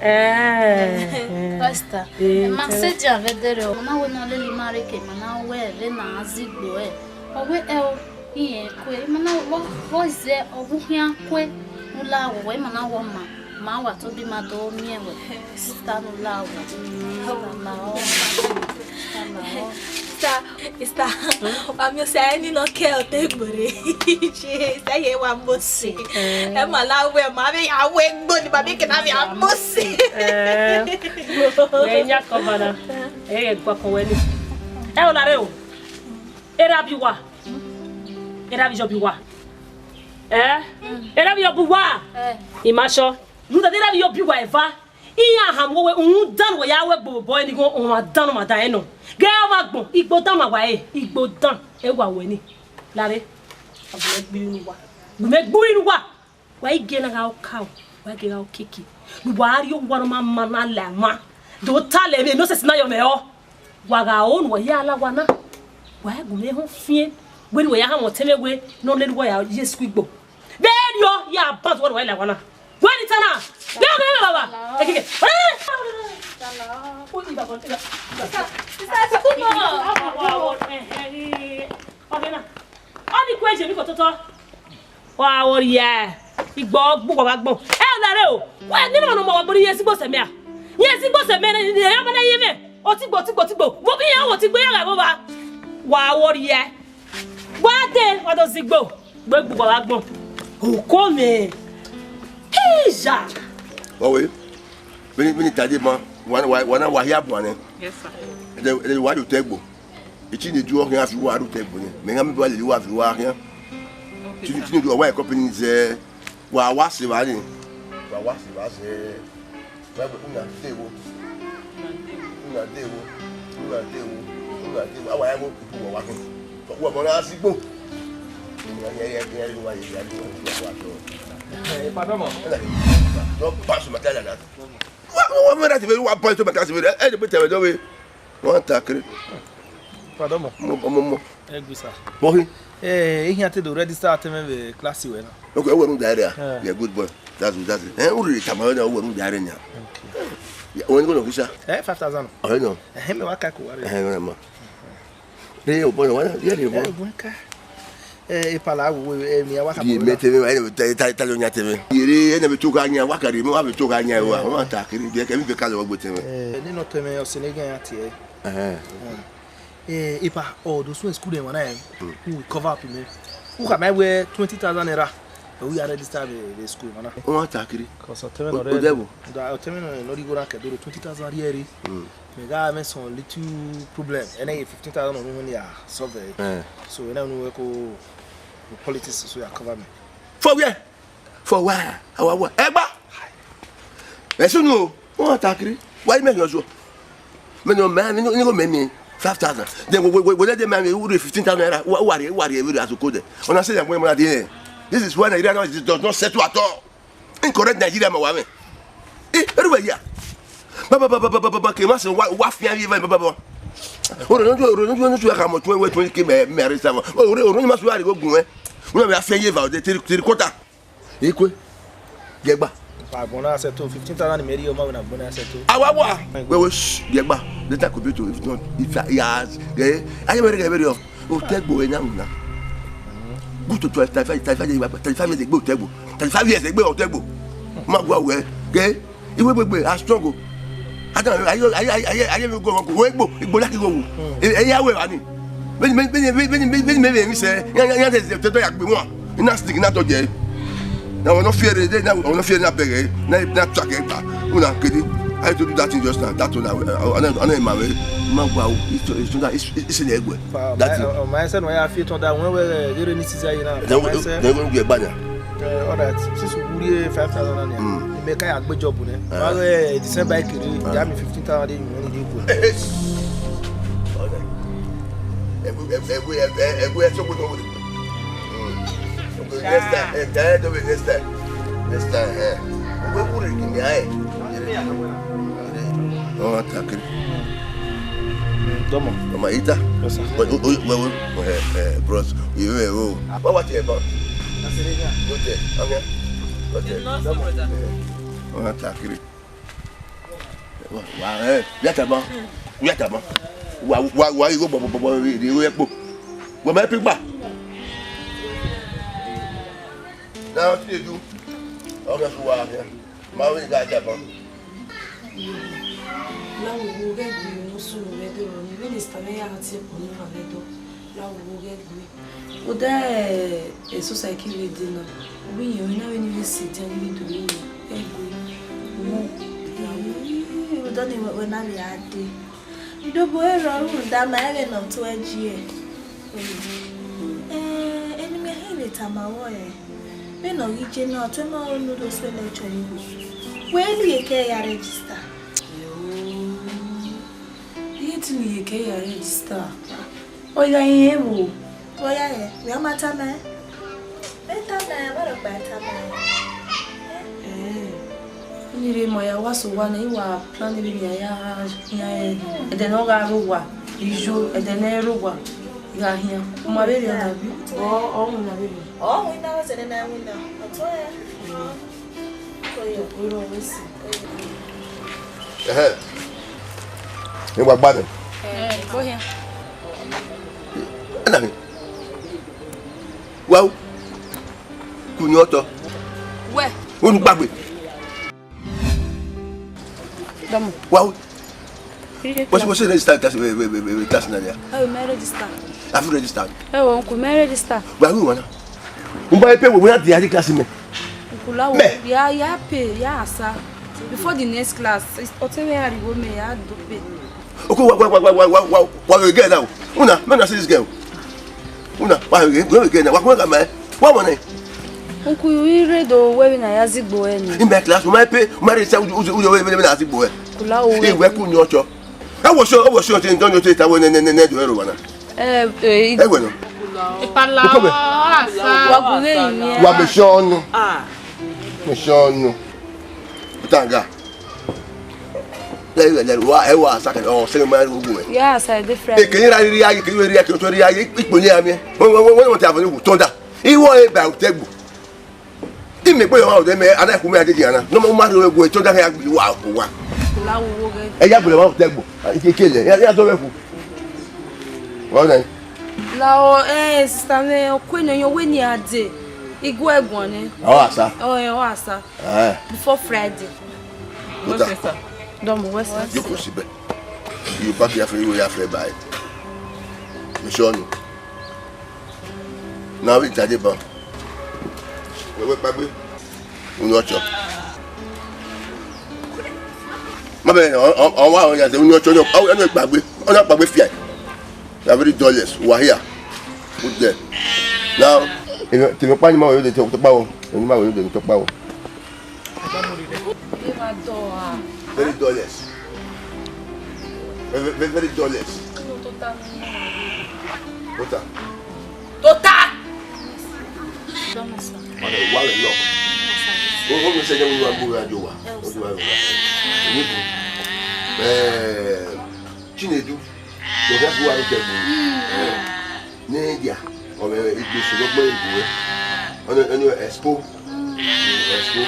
ẹ, Pastor, ẹ, ma sẹ dia vbe ẹdẹrẹ, ma na wẹ ne ọ lele ima rre ke ma na wẹ vbene a zigbo ẹ. Ọ wẹ ẹ o. Irẹn kue, ima na wọ, vbọ zẹ ọvbokhan kue ne u la wọ, ima na wọ ma, ma wa tobọ ima do miẹn wẹ, sista ne u la wọ. Sista ma ọ, sista ma ọ. Sista, sista, wa miẹn osẹe ẹre ni nọ ke ọtẹn egbere. Sista ye wa Mosi. Ẹ ma la wẹ, ma vbe ya wẹ egbe ni, ma vbe ke na vbe ya Mosi. Eh, wẹ yan kọmana. Ẹ ghẹ gua kọ wẹ ni. Ẹ o lare o. Erha bi uwa. Erha bi yọ bi uwa. Eh? Erha bi yọ bi uwa. Eh. Ima shọ. Rhunmwuda erha bi yọ bi uwa eva. Iran ha mu wẹ, uhunmwu dan wẹ ya wẹ gbobọ ẹni gho, ọmwa dan, ọmwa dan ẹnọ. Gẹ ọmwa gbọn, igbo dan ma wa re, igbo dan, ẹ wa wẹ ni. Lare. Agbọn gbe inu wa. Gu mẹ gbe inu wa. Wa i gie na gha ọka o, wa i gie gha okeke. Ne uwa rrie owa ne ọ ma ma na la emwa. Do ta lẹ vbe nonsense na yọ mwẹ ọ. Wa gha ro ne uwa ya la owa na. Wa i gu mwẹ họn fiẹn. Wẹ ne uwa ya ha mwẹ ọtẹn mwẹ wẹ ne ọ lele uwa ya ye school igbo. Vbe erriọ ya bounce uwa ne uwa i la owa na. Wẹ ni ta na. Vbe ọghe mwẹ baba. Ekeke. Ó ní bàbá, ó ní bàbá. Sister, sister, sister, come on. Ọghe na. Ọ ni ku ẹjẹ mi ko totọ. Wa wọ rhie igbo gbu wa gba gbọn. Ẹ o lare o. Wa ni ma no ma wa gbori ye sigbo sẹ mẹ a. Ye sigbo sẹ mẹ ne ya ma na ye mẹ. Otigbo, otigbo, otigbo. Wo bi ye otigbo ya gha vba. Wa wọ rhie. Wa de wa do zigbo. Gbe gbu wa gba gbọn. Oko mẹ. Ija. Wa we. Vbene, vbene I ta deba, wa, wa, wa na wa hia buan nẹ. Yes, sir. Ẹdẹ, ẹdẹ wa do tẹgbo. Iti ne du ọkhian fi wa do tẹgbo nẹ. Mẹ gha mi ba lele wa fi wa khian. Okay, sir. Iti ne du ọwa company zẹ, wa, wa se vba ni. Wa, wa se vba zẹ. Wa, una de wo. Una de wo. Una de wo. Una de wo. Awa ya wo ipu wa wa khian. Wa mọ na sigbo. Una ye, ye, ye, ye, wa ye, ye, ye, wa, wa, wa. Eh, pardon, ma. Don't pass my tell that. Wa, wa, wa, that is very one point to my class. Eh, the better, don't we? One tackle. Pardon, ma. Mo, mo, mo. Ẹ gbe sa. Bọhi. Eh, ihian te do register atẹmwẹ vbe class wẹ na. Okay, ẹ wẹ run da area. Eh. Yeah, good boy. That's it, that's it. Eh, u rhie tama wẹ na, ẹ wẹ run da area nia. Okay. Yeah, wẹ ni ko no kisa. Eh, five thousand. Oh, no. Eh, me wa ka ko wa re. Eh, no, ma. Re o boy, wa, yeah, re o boy. Eh, gun ka. Eh, e pala wo, eh, mi wa ka. Di bo me na. Tẹmwẹ, eh, ta, ta, ta lo nya tẹmwẹ. Yere, eh, ne me tu ka nya, wa ka re, me wa me tu ka nya, wa, wa ta kiri, bi ke mi be ka lo gbe tẹmwẹ. Eh, ni no tẹmwẹ, o se ne gan ya tie. Eh. Eh, ipa, all those who school dem, when I, who will cover up, man. Who can I wear twenty thousand naira? But we are registered the, the school, man. Wọ́n ta kiri. Because ọtẹmwẹ O, nọ rẹ, o dẹ bo? Ọtẹmwẹ nọ rẹ, nọ rẹ igho na kẹ do twenty thousand riẹri. Mm. Me got me some little problem. And then fifteen thousand on when they are solve it. Eh. So, you know, we go politics, so you cover me. For where? For where? Our what? Egba. Ẹsùn o, wọ́n ta kiri. Why make you so? Me no man, ni go me me five thousand. Then we we we let them man we fifteen thousand naira. Wa wa re wa re we as code. Una say that when money dey. This is why Nigeria now does not settle at all. Incorrect Nigeria ma wa me. Eh, everywhere here. Ba ba ba ba ba ba ba ke ma se wa wa fi ayi ba ba ba. Oro no oro no no ka mo twenty twenty ke me me arrest am. Oro oro ni ma su ari go gun e. Una be afi ayi ba o de three three quarter. Ikwe, giẹgba. Agbọn na sẹto, fifteen thousand mẹ rhie, ọ ma wẹ ne agbọn na sẹto. Awa wa. Wẹ wẹ shh, giẹgba. Later could be to if not if he has. Eh, aye mere ke mere o. O tegbo e na una. Good to try thirty-five, thirty-five years, thirty-five years ago tegbo. Thirty-five years ago o tegbo. Ma gua wẹ. Ke iwe gbegbe a strong o. Ata aye aye aye aye aye mi go go we gbo, igbo like go wu. E ya we ani. Beni beni beni beni beni beni beni se. Ya ya ya se to ya gbe wọn. Ina stick na to je. Na wọn no fear de, na wọn no fear na bẹgẹ. Na na track e pa. Una kede. I to do that thing just now. That one I I I I ma we. Ma gua o. It's it's that it's it's in egbe. That thing. My son, why I feel to that when we get any sister, you know. Then we get back. Eh, all right. Since we rhie five thousand naira, mm, e me ka ya gbe job nẹ. Ah. Wa ghe December kere, ah, ya mi fifteen thousand dey money dey go. All right. Egbe egbe egbe egbe so go. Mm. Okay, next time. Eh, eh, do it next time. Next time, eh. We put it in the eye. Oh, attack it. Domo. Domo, ita. Yes, sir. But, oh, oh, well, well, eh, eh, bros, you, eh, oh. What, what you about? Go there. Okay. Go there. Domo. Oh, attack it. Wa, wa, eh, ya tama. Ya tama. Wa, wa, wa, you go, bo, bo, bo, bo, you, you, you, bo. Wa, my people. Na ọ tie du. Ọ gha sẹ uwa khian. Ma vbe gha dia ban. La wo wo ghẹ gbe ne ọ sunu vbe ẹdẹ rọ ni, vbene Sita mwẹ ya gha tie kpo ne uwa vbe ẹdẹ, la wo wo ghẹ gbe. Odẹ esosa ki vbe dee na, ọ vbe iyẹn mwẹ na vbene I vbe sẹ edian ni vbe do ru ghẹ gbe. Ọmọ, eh, odọ ni wẹ na vbe a dee. Idobo ẹre ọ rhunmwuda ma ẹmwẹ ne ọ tuẹ ji ẹe. Eh, eni mẹ hẹ vbe tama ruẹ, vbene ọ ghi je na, ọ tuẹ ma ru noodles vbe lecture igho. Wẹ ne I ye kẹ ya register? Iye te ne I ye kẹ ya register. Ọ ya rẹn vbo? Ọ ya rẹn, wẹ a ma tama ẹn. Vbe tama ẹn, vbe rhọkpa tama ẹn. Eh, ọni rre ma ya wa sẹ owa na, I wa plan vbene I ya khian ẹdẹ ne ọ gha rre owa, iyo, ẹdẹ ne ẹ i rre owa, I gha khian. U ma vberriọ na bi? Ọ, ọ winna vberriọ. Ọ winna, ọ zẹdẹ na winna. Ọ tọ ẹn. Ẹhẹn. Ẹ wa gba nẹ. Eh, go here. Ẹ na hin. Wa u. Ku ni otọ. Wẹ. Unu gbagbe. Dọmọ. Wa u. What's, what's the register class, we, we, we, we, class na ya? Oh, my register. Have you registered? Oh, uncle, my register. Wa u wana. Umba epe we, we na di class me. Uncle, la wo, ya, ya pay, ya asa. Before the next class, it's hotel where I go me, ya do pay. Okay, wa, wa, wa, wa, wa, wa, wa, wa, we get now. Una, man, I see this girl. Una, wa, we, we, we get now. Wa, wa, wa, wa, wa, wa, Uncle, you read the way when I ask go any. In my class, my pay, my register, uju, uju, uju, we, we, we, na ask go. Kula o. Hey, we ku ni ocho. I was sure, I was sure, don't you take away, ne, ne, ne, ne, do everyone. Eh, eh, Ẹ wẹ nọ. Ipala. Ukọ mẹ. Wa gure yin. Wa mẹ sure ọnu. Ah. Mẹ sure ọnu. Tanga. Lẹ, lẹ, lẹ, wa, ẹ wa sa kẹ, ọ, sẹ ma ru gbe. Yeah, sir, different. E ke ra ri aye, ke ri aye, ke to ri aye, ikpo ni ami. Wọ́n, wọ́n, wọ́n, wọ́n ti afọ ni wu tonda. Iwọ e ba utẹgbu. Imẹ gbe ọmwa odẹ mẹ, ada ku mẹ adede ana. Nọ ma rhie ẹguẹ, te ọ da khian gbe uwa, uwa. La wo wo ghẹ. Ẹ ya gbele ọmwa odẹ gbo. Ike, ike lẹ, ya, ya zọ vbe ku. Wọ nẹ. La o, eh, sister mẹ, ọ ku enọ yọ wẹ ne a dee. Igue ẹguọn nẹ. Ọ asa. Ọ, eh, ọ asa. Eh. Before Friday. Dọmọ wẹ sir. Jókòó síbẹ̀. Iye paki ya fẹ, iwe ya fẹ báyìí. Mẹ sure ọnu. Na vbe jade ban. Wẹ, wẹ kpaegbe. Unu ọchọ. Ma bẹ, ọ, ọ, ọ wa, ọ ya zẹ unu ọchọ, ọ, ọ, ọ kpaegbe. Ọ na kpaegbe fia. You are very dullest. Wahia. Good girl. Now, tẹmẹ ọkpa ni ma wẹ yo de tọkpa o. Eni ma wẹ yo de tọkpa o. Very dullest. Very, very, very dullest. Tota. Tota! Mane, wa le lọ. O, o, mi se je wa mu ya jo wa. O ti wa wa. Ni bu. Eh, Chinedu. Mo fẹ́ fún wa ló jẹ gbòòrò. Ní India, ọmọ ìgbésù ló gbé ìbò rẹ̀. Wọ́n ní, wọ́n ní Expo. Expo.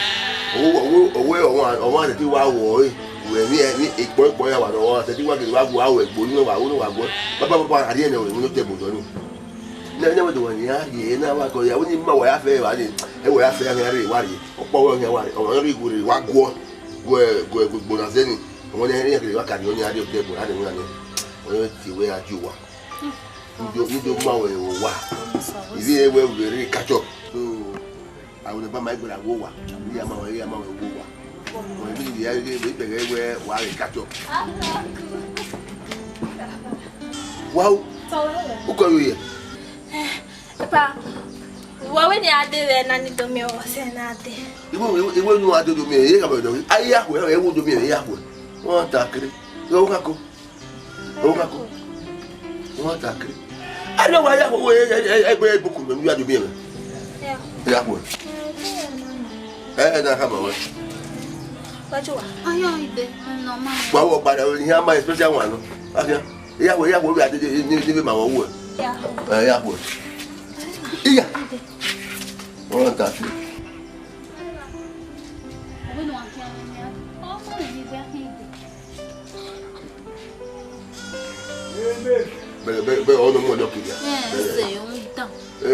Owó, owó, owó ọ̀wọ́n, ọ̀wọ́n àti tí wàá wọ̀ ọ́, ìwé ní, ní ìpọ́ ìpọ́ yà wà lọ́wọ́, àti tí wàá kiri wàá gbọ́ àwọ̀ ẹ̀gbọ́n nínú wàá wọ́n wàá gbọ́. Bàbá, bàbá, àrí ẹ̀ náà wọ̀, ìwé ló tẹ̀ bọ̀ dọ́nù. Ní ẹni wọ́n ti wọ̀ ní ààyè náà wà kọ́ ìyàwó ní mímọ̀ wọ̀ yà fẹ́ wà ní, ẹ wọ̀ yà fẹ́ yà rè wà rè. Ọ̀pọ̀ wọ̀ yà wà rè, ọ̀wọ́n rí ìwé rè wà gbọ́, gbọ́, gbọ́, gbọ́, gbọ́, nàzẹ́ni. Ọmọ ní ẹni yẹn kiri wà kàdé, ó ní adé òkè ẹ̀gbọ́n, adé wọn ní, ọ̀yọ́ ti wẹ́ ajú wa. Nido, nido ma wẹ wa. Ivi ẹwẹ wẹ rre catch up. So, I will never mind when I go wa. Ivi ama wẹ, ivi ama wẹ go wa. Wẹ mi ya, ivi, ivi bẹgẹ wẹ wa rre catch up. Wow. Ukọ yo ye. Papa, wẹ wẹ ni ade wẹ na ni do mi o, se na ade. Iwe, iwe, iwe nu ade do mi, e ka bẹ do. Ayi ya wẹ, e wo do mi, e ya wẹ. Wọn ta kiri. Yo ka ko. Ọ gha kọ. Nwatakịrị. Ẹdẹ wa ya khuẹ, ẹgbẹ ibuku mẹ, ya do miẹn mẹ. Ya khuẹ. Ẹ, ẹ na khama wẹ. Wa wọ gbada, ihe ama special one nọ. Akhian. Ya khuẹ, ya khuẹ, ya dede, ni, ni ma wọ wẹ. Ẹ, ya khuẹ. Iya. Nwatakịrị. Bẹghe, bẹghe, bẹghe, ọ nọ mu ẹdẹ ọkiekie. Ẹ,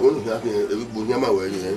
unu khian khian, evbi igbo khian ma wẹ ẹre.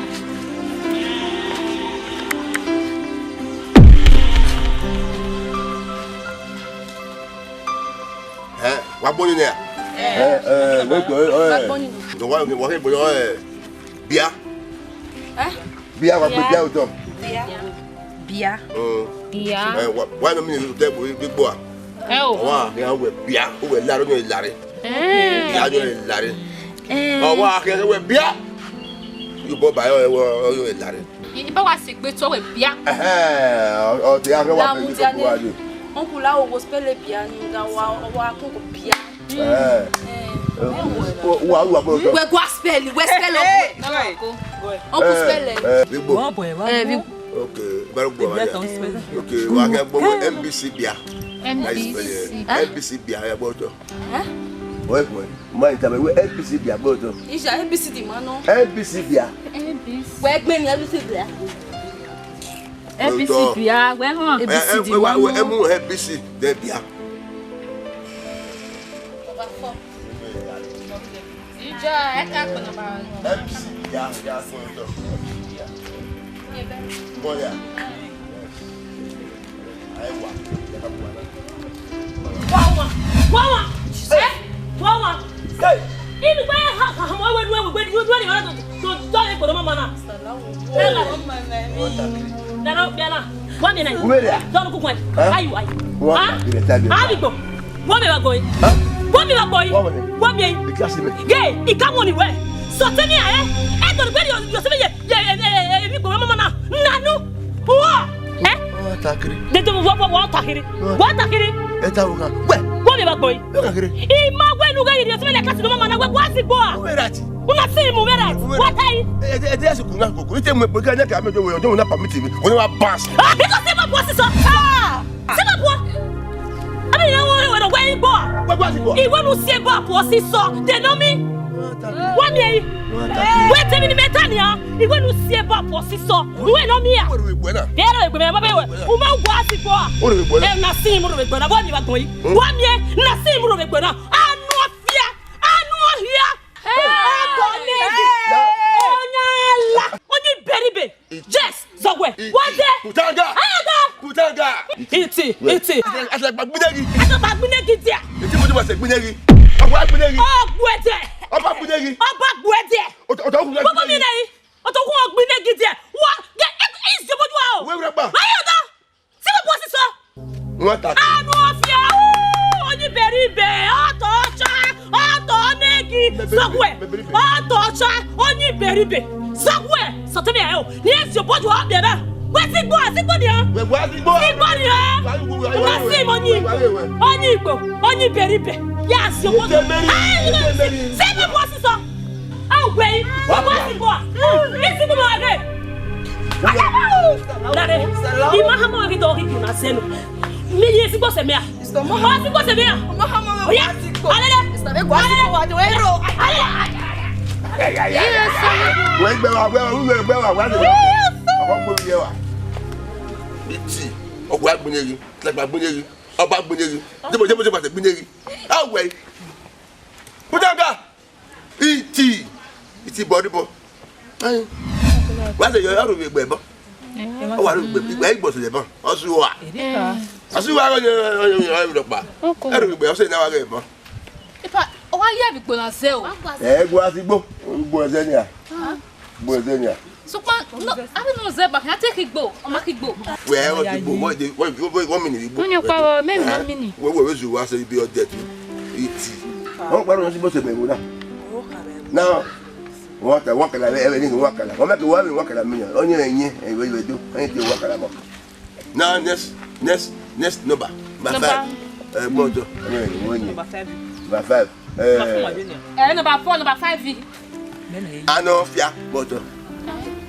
Ẹ, wa gbọnni nẹ? Ẹ, ẹ, wẹ gbọ, ẹ, wa gbọnni nẹ. Wa, wa ke gbọnni, ẹ, bia. Ẹ? Bia, wa gbe bia otọ. Bia. Bia. Mm. Bia. Ẹ, wa, wa nọ mi ni te gbe gbe gbo a. Ẹ o. Wa ke wẹ bia, wẹ lare, ọni lare. Ẹ. Bia, ọni lare. Ẹ. Wa ke wẹ bia. Yu bọ ba yo, yo, yo lare. I ba wa si egbe to wẹ bia. Ẹhẹn, ọ, ọ, te a fẹ wa La pe mu yi dia koko wa ne. Ye. Uncle, la wo spell bia ni, da wa, wa koko bia. Ẹ. Ẹ. Wa, wa, wa. Wẹ gua spell, wẹ spell. Hey, hey, go ahead, go ahead. Uncle, spell it. Ẹ, ẹ, Vigbo. Wa bọ ẹ, wa bọ. Ẹ, Vigbo. Okay, very good. Vigbo, yeah. Spell. Okay, wa ke gbọ N B C bia. N B C. That is spell it. Huh? N B C bia, ya gbọ to. Huh? Wait, wait. Ma ita me we N B C bia gbọ to. Ija N B C di ma nọ. N B C bia. N B C. Wẹ gbe ni N B C bia. N B C bia, wẹ họn. Ẹ, ẹ, wẹ, wẹ, ẹ mu N B C de bia. Number four. Ija, ẹ ka kpe number one. N B C bia, bia gbọ to. Bọ ya. Wawa, wawa, eh, wawa. Hey. Inu gbe ha, ha, ha, mo we nu, we gbe nu, nu ni wa to, to, to le gboro mama na. Ela. Na no, bia na. Wa mi na. Where are you? Don't look why. Huh? Ayu, ayu. What? Huh? Abi gbo. Wa mi wa gbo yi. Huh? Wa mi wa gbo yi. Wa mi. Wa mi. Ikasi me. Ge, ika mo ni we. So tell me, eh? Eh, don't be your, your seven year. Ye, ye, ye, ye, ye, mi gbọmọ mama na. Nanu. Uwa. Eh? Wa ta kiri. De, de, wa, wa, wa ta kiri. Wa. Wa ta kiri. E ta wo ka. Wẹ. Wa mi ba gbọ yi. Wa ta kiri. I ma wẹ nu ga yi, sẹbẹ lẹ kasi no mama na wẹ, wa si gbọ a. Wẹ ra ti. Una si mu wẹ ra ti. Wa ta yi. E, e, e, de si ku na koko. Ite mu e ka ne ka me do we, do na permit mi. Wo na bounce. Ah, because se ma bọ si so. Ah. Se ma bọ. Abi na wo we do we gbọ. Wa gba si gbọ. Iwẹ nu si e ba bọ si so. De no mi. Wa miẹn yi. Wẹ tẹmwi ne imẹ ta nian, iwẹ ne u si eba bọ sisọ, ne uwẹ ne ọ miẹn. Wẹ ro egbe na. Vbe ro egbe mẹ, ma vbe wẹ. U ma gua si gbọ a. Wẹ ro egbe na. Ẹ na si mu ro egbe na, wa miẹn ba gbọn yi. Wa miẹn, na si mu ro egbe na. Anu ọfia, anu ọhia. Ọkọ lady. Ọyala. Onye iberibe. Yes, zọgwẹ. Iti. Wa dẹ. Kutanga. Ayaga. Kutanga. Iti, iti. Asa gba gbinegi. Asa gba gbinegi dia. Iti mo ti ma se gbinegi. Ọba gbinegi. Ọgbuẹdẹ. Ọba gbinegi. Ọba gbẹdẹ. Ọtọ, ọtọ kun gbogbo mi nẹi. Ọtọ kun gbinegi dia. Wa, ge, e, e, isi oboju a o. Wẹ wẹ gba. Ayaga. Sẹ vbe bọ sisọ. Wọ́n ta. Anu ọfia, onye iberibe, ọtọ ọcha, ọtọ negi, zọgwẹ, ọtọ ọcha, onye iberibe, zọgwẹ, sọtẹmẹ ẹ o, ni esi oboju ọ biẹ na, wẹ si gbọ, si gbọ ni ọ. Wẹ gba si gbọ. Si gbọ ni ọ. Wẹ si mọ ni. Onye igbo, onye iberibe, ya si oboju. Sẹ vbe bọ sisọ. Awẹ, wa bọ si gbọ. Isi gbọ age. Dare, ima ha ma ghi dọ ghi na zenu. Mi ye si gbọ sẹ mẹ a. Ma si gbọ sẹ mẹ a. Oya, alele. Alele. Wẹ gbẹ wa, wẹ, wẹ gbẹ wa, wẹ. Ọkọ gbọ ye wa. Iti, ọkọ agbineghi, tlagba agbineghi, ọba agbineghi. Jebo, jebo, jebo, agbineghi. Awẹ. Kutanga. Iti, iti bọ dibọ. Wa se yọ, aro vbe gbe bọ. Ọ wa aro vbe gbe, igbe igbo se bọ. Ọ su wa. Ọ su wa, ọ yọ, ọ yọ, ọ yọ, ọ yọ pa. Aro vbe gbe, ọ se na wa ghe bọ. Ipa, ọ wa ye vbe igbo na zẹ o. Ẹ, gbo asigbo, gbo ẹzẹ nia. Gbo ẹzẹ nia. Sokpan, no, a vbe nọ zẹ ba, a te kigbo, ọ ma kigbo. Wẹ, ọ kigbo, wọ́n de, wọ́n, wọ́n, wọ́n mini igbo. Wọ́n yẹn pa wọ, mẹ mi mini. Wẹ, wẹ, wẹ zu wa se ibi ọdẹ tu. Iti. Wọ́n pa lọ sí bó ṣe bẹ̀rù náà. Now, wọ́n ta, wọ́n kàlà, ẹ, ẹ, ní wọ́n kàlà. Wọ́n mẹ́kì wọ́n mi wọ́n kàlà mi yàn. Ó ní ẹ̀yìn, ẹ̀yìn, ẹ̀yìn, ẹ̀dọ́. Ẹ̀yìn tí wọ́n kàlà mọ́. Now, next, next, next number. Number five. Ẹ, gbọ́dọ̀. Ẹ̀yìn, ẹ̀yìn, wọ́n yẹn. Number five. Number five. Ẹ, number four, number five. Anọfia, gbọdọ.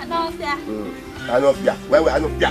Anọfia. Mm. Anọfia. Wẹwẹ, Anọfia.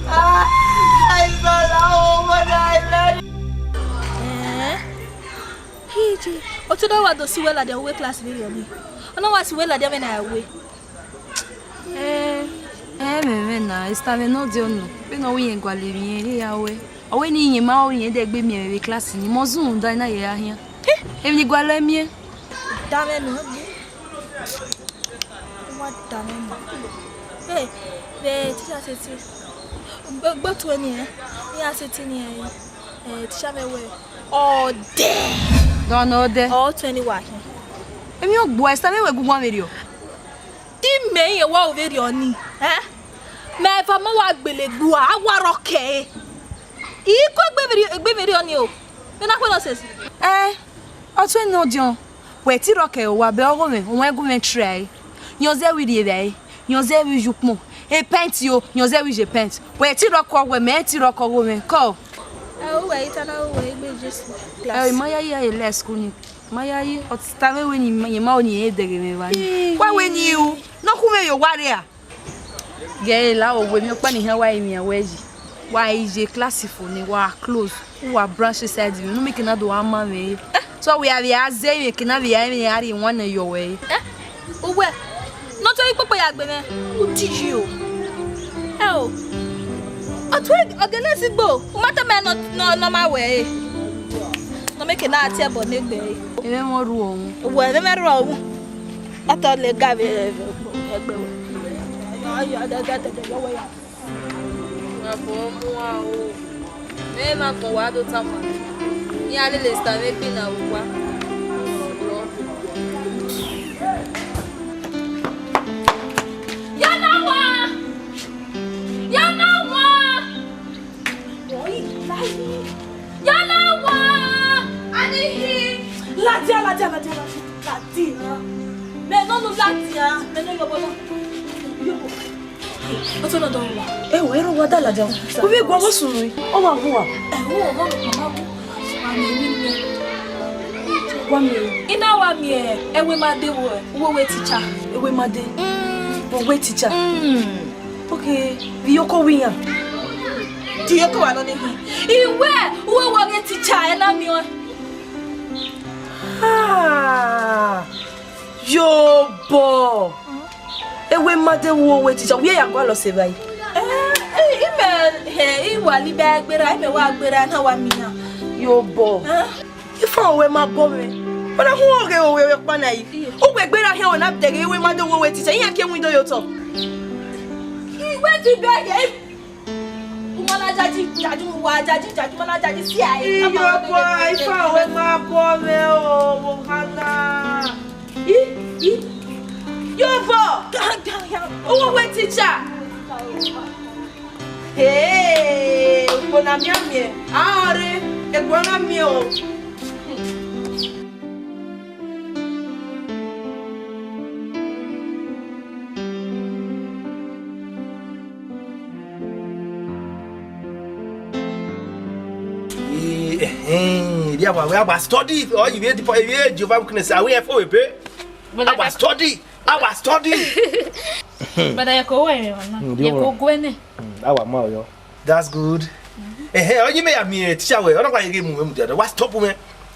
Ah, Isola, oh, what I love. Eh? Hiji, ọtẹn na wa do si wẹ ladian vbe class vberriọ nii. Ọ na wa si wẹ ladian vbene a wẹ. Eh, eh, mwẹ mwẹ na, Esther mwẹ ne ọ diọn nọ. Vbene ọ wẹ irẹn gualọ emwi irẹn, iran ya wẹ. Ọ wẹ ne irẹn ma, ọ irẹn dẹ gbe miẹn mwẹ vbe class nii, mẹ ọ zunrhunmwuda na ye ra khian. Emwi ne I gualọ miẹn. Da mwẹ nọ. Wa da mwẹ nọ. Hey, vbe teacher sẹtin. Gbe, gbe otu ẹre nii, eh? Iran sẹtin nii, eh, teacher mwẹ wẹ, ọ dẹ. Dọnọ ọ dẹ. Ọ tuẹ ne wa khin. Emwi ọgbuẹ, Esther, vbe wẹ gu uwa vberriọ? Te imẹ rẹn wa vberriọ nii, eh? Mẹ eva ma wa gbele gbe uwa, a wa rhọkẹ ẹre. I ku egbe vberriọ, egbe vberriọ nii o. Vbe na khuẹ nonsense. Eh, ọ tuẹ ne ọ diọn. Wẹ te rhọkẹ ẹre, wa bẹ ọghomwẹ, owẹn gu mwẹ try ẹre. Yẹn ọ zẹ vbe rri evbare, yẹn ọ zẹ vbe iye ukpọn. E pẹnti o, yẹn ọ zẹ vbe iye pẹnti. Wẹ te rhọkẹ ọghomwẹ, mẹ te rhọkẹ ọghomwẹ. Kọ. Ẹ, uwẹ i ta na, uwẹ i gbe Jesu. Ẹ, class. I ma ya ye, ya ye lẹ school nii. Ma ya ye, ọ ta mwẹ wẹ ne imẹ, imẹ ma ho ne irẹn dẹghe mwẹ evba nii. Wa wẹ ne u, ne ọ khu mwẹ ye owa rria. Ghe la, o wẹ emwi ọkpa ne I khian wa rinmwian wẹ yi. Wa i ye class fo nii, wa close. Uwa branch side mwẹ, ne u make na do wa ma mwẹ. So wẹ a vbe a zẹ emwi eke na vbe a mwẹ a rhie wan nẹ yọ wẹ. Eh? Uwẹ, ne ọ tọ ikpokpo ya gbe mwẹ, u ti yi o. Ẹ o, ọ tuẹ, ọ gele sigbo, u ma tama nọ, nọ, nọ ma wẹ ẹre. Nọ make na tie ẹbọ ne egbe ẹre. Ẹmwẹ mwẹ ọ rhuọ uhunmwu. Uwẹ, ẹmwẹ mwẹ rhuọ uhunmwu. Ọ tọ lẹ ga vbe ẹgbẹ wẹ. Ọ yọ, ọ da, da, da, da, yọ wẹ ya. Wa bọ mu a o. Mẹ ma gbọn wa do tama. Iran lele Esther vbe gbe na vbe owa. Ya na wa! Ya na wa! Ya na wa! Anihi! Ladian, ladian, ladian, ladian. Ladian. Mẹ nọ nu ladian, mẹ nọ yọbọ nọ. Yọbọ. Ọtẹn na dọrọ wa. Ẹ o, ẹ rọ wa da ladian. Ubi gua vbọ sunu. Ọ ma gu wa. Ẹ o, ọ ma gu. Wa miẹn emwi nẹ. Wa miẹn. I na wa miẹn, ẹwe ma de wo, uwu owe teacher. Ẹwe ma de. Mm. Owe teacher. Mm. Okay, vbe iyoko wẹ iran? Te iyoko wa nọ ne khin. Iwẹ, uwu owe teacher, ẹ na miẹn ọẹn. Ah. Yobọ. Ẹwe ma de wo owe teacher, wẹ ya gualọ sẹ evbare? Eh, eh, imẹ, eh, I wa li ba gberra, imẹ wa gberra na wa miẹn iran. Yobọ. Eh? Ifa wẹ ma bọ mwẹ. Wẹ na hu ọghe owe ọkpa na yi. Uwẹ gberra khian wẹ na dẹghe ẹwe ma de wo owe teacher, iran ke window ye otọ. Iwẹ ti bẹghe. Uma na jaji, jaji, uma jaji, jaji, uma na jaji, si ai. Iyo, boy, ifa wẹ ma bọ mwẹ o, wo hana. I, i, yo, boy. Owo we teacher. Hey, ukpo na miẹn miẹn. A ọre, ekpo na miẹn o. Eh, eh, dia wa, wa study. Oh, you read the, you read Jehovah Witness. Are we for a bit? Our study, our study. But I go away, man. Mm, you Ye ko go in. Mm, our ma yo. That's good. Eh, eh, oh, you may have me a teacher. Where? I don't want you give me. Wa stop me.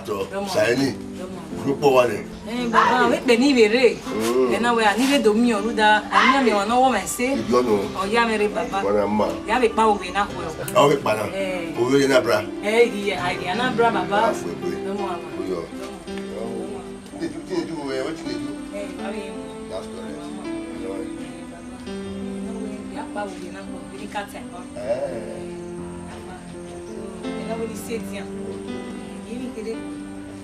Atọ, Saini. Dọmọ. Ukpo wa nẹ. Eh, baba, wẹ kpe ni vbe rre. Mm. Ẹ na wẹ, a ni vbe do miẹn rhunmwuda, a miẹn ọmwa ne ọ wọọ mwẹ ẹse. Idiọnu. Ọ ya mwẹ rre, baba. Wa na ma. Ya vbe kpa ovbe na khuẹ. Ọ vbe kpa na. Eh. Ovbe na bra. Eh, iya, a ya na bra, baba. Afuegbe. Dọmọ, baba. Uyọ. Dọmọ. Dọmọ. They do, they do, eh, what do they do? Eh, how are you? That's correct. Dọmọ. You know it. Eh, baba. No way, ya kpa ovbe na khuẹ, we dey catch time, baba. Eh. Eh, baba. So, you know what he said, yeah.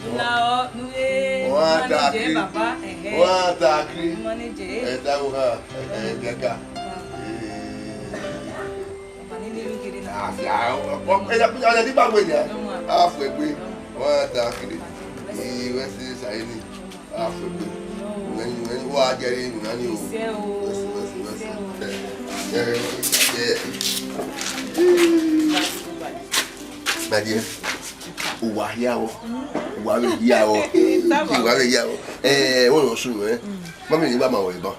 Ila ọ, nu ye Wọ́n á ta manager kiri. Bàbá, ẹ̀hẹ́. Wọ́n á ta kiri. Manager. Ẹ ta wo ha, ẹ, ẹ, gẹ́gà. Bàbá. Ee. Bàbá ní ní ìlú kiri náà. Àfi àwọn ọ̀pọ̀ ẹ̀yà kúnyà ọ̀yà nígbà wo ni? Lọ́mọ àná. Àfọ̀ ẹgbẹ́. Wọ́n á ta kiri. Ìwé sí Saini. Àfọ̀ ẹgbẹ́. Wọ́n ní, wọ́n ní, wọ́n á jẹ́ rí ìrìn náà ní o. Iṣẹ́ o. Wẹ́sì, wẹ́sì, wẹ́sì. Iṣẹ́ o. Ẹ, ẹ, ẹ. My dear, uwa hia o. Uwa vbe hia o. Uwa vbe hia o. Eh, wo no sunu, eh. Mami ni ba ma wo iban.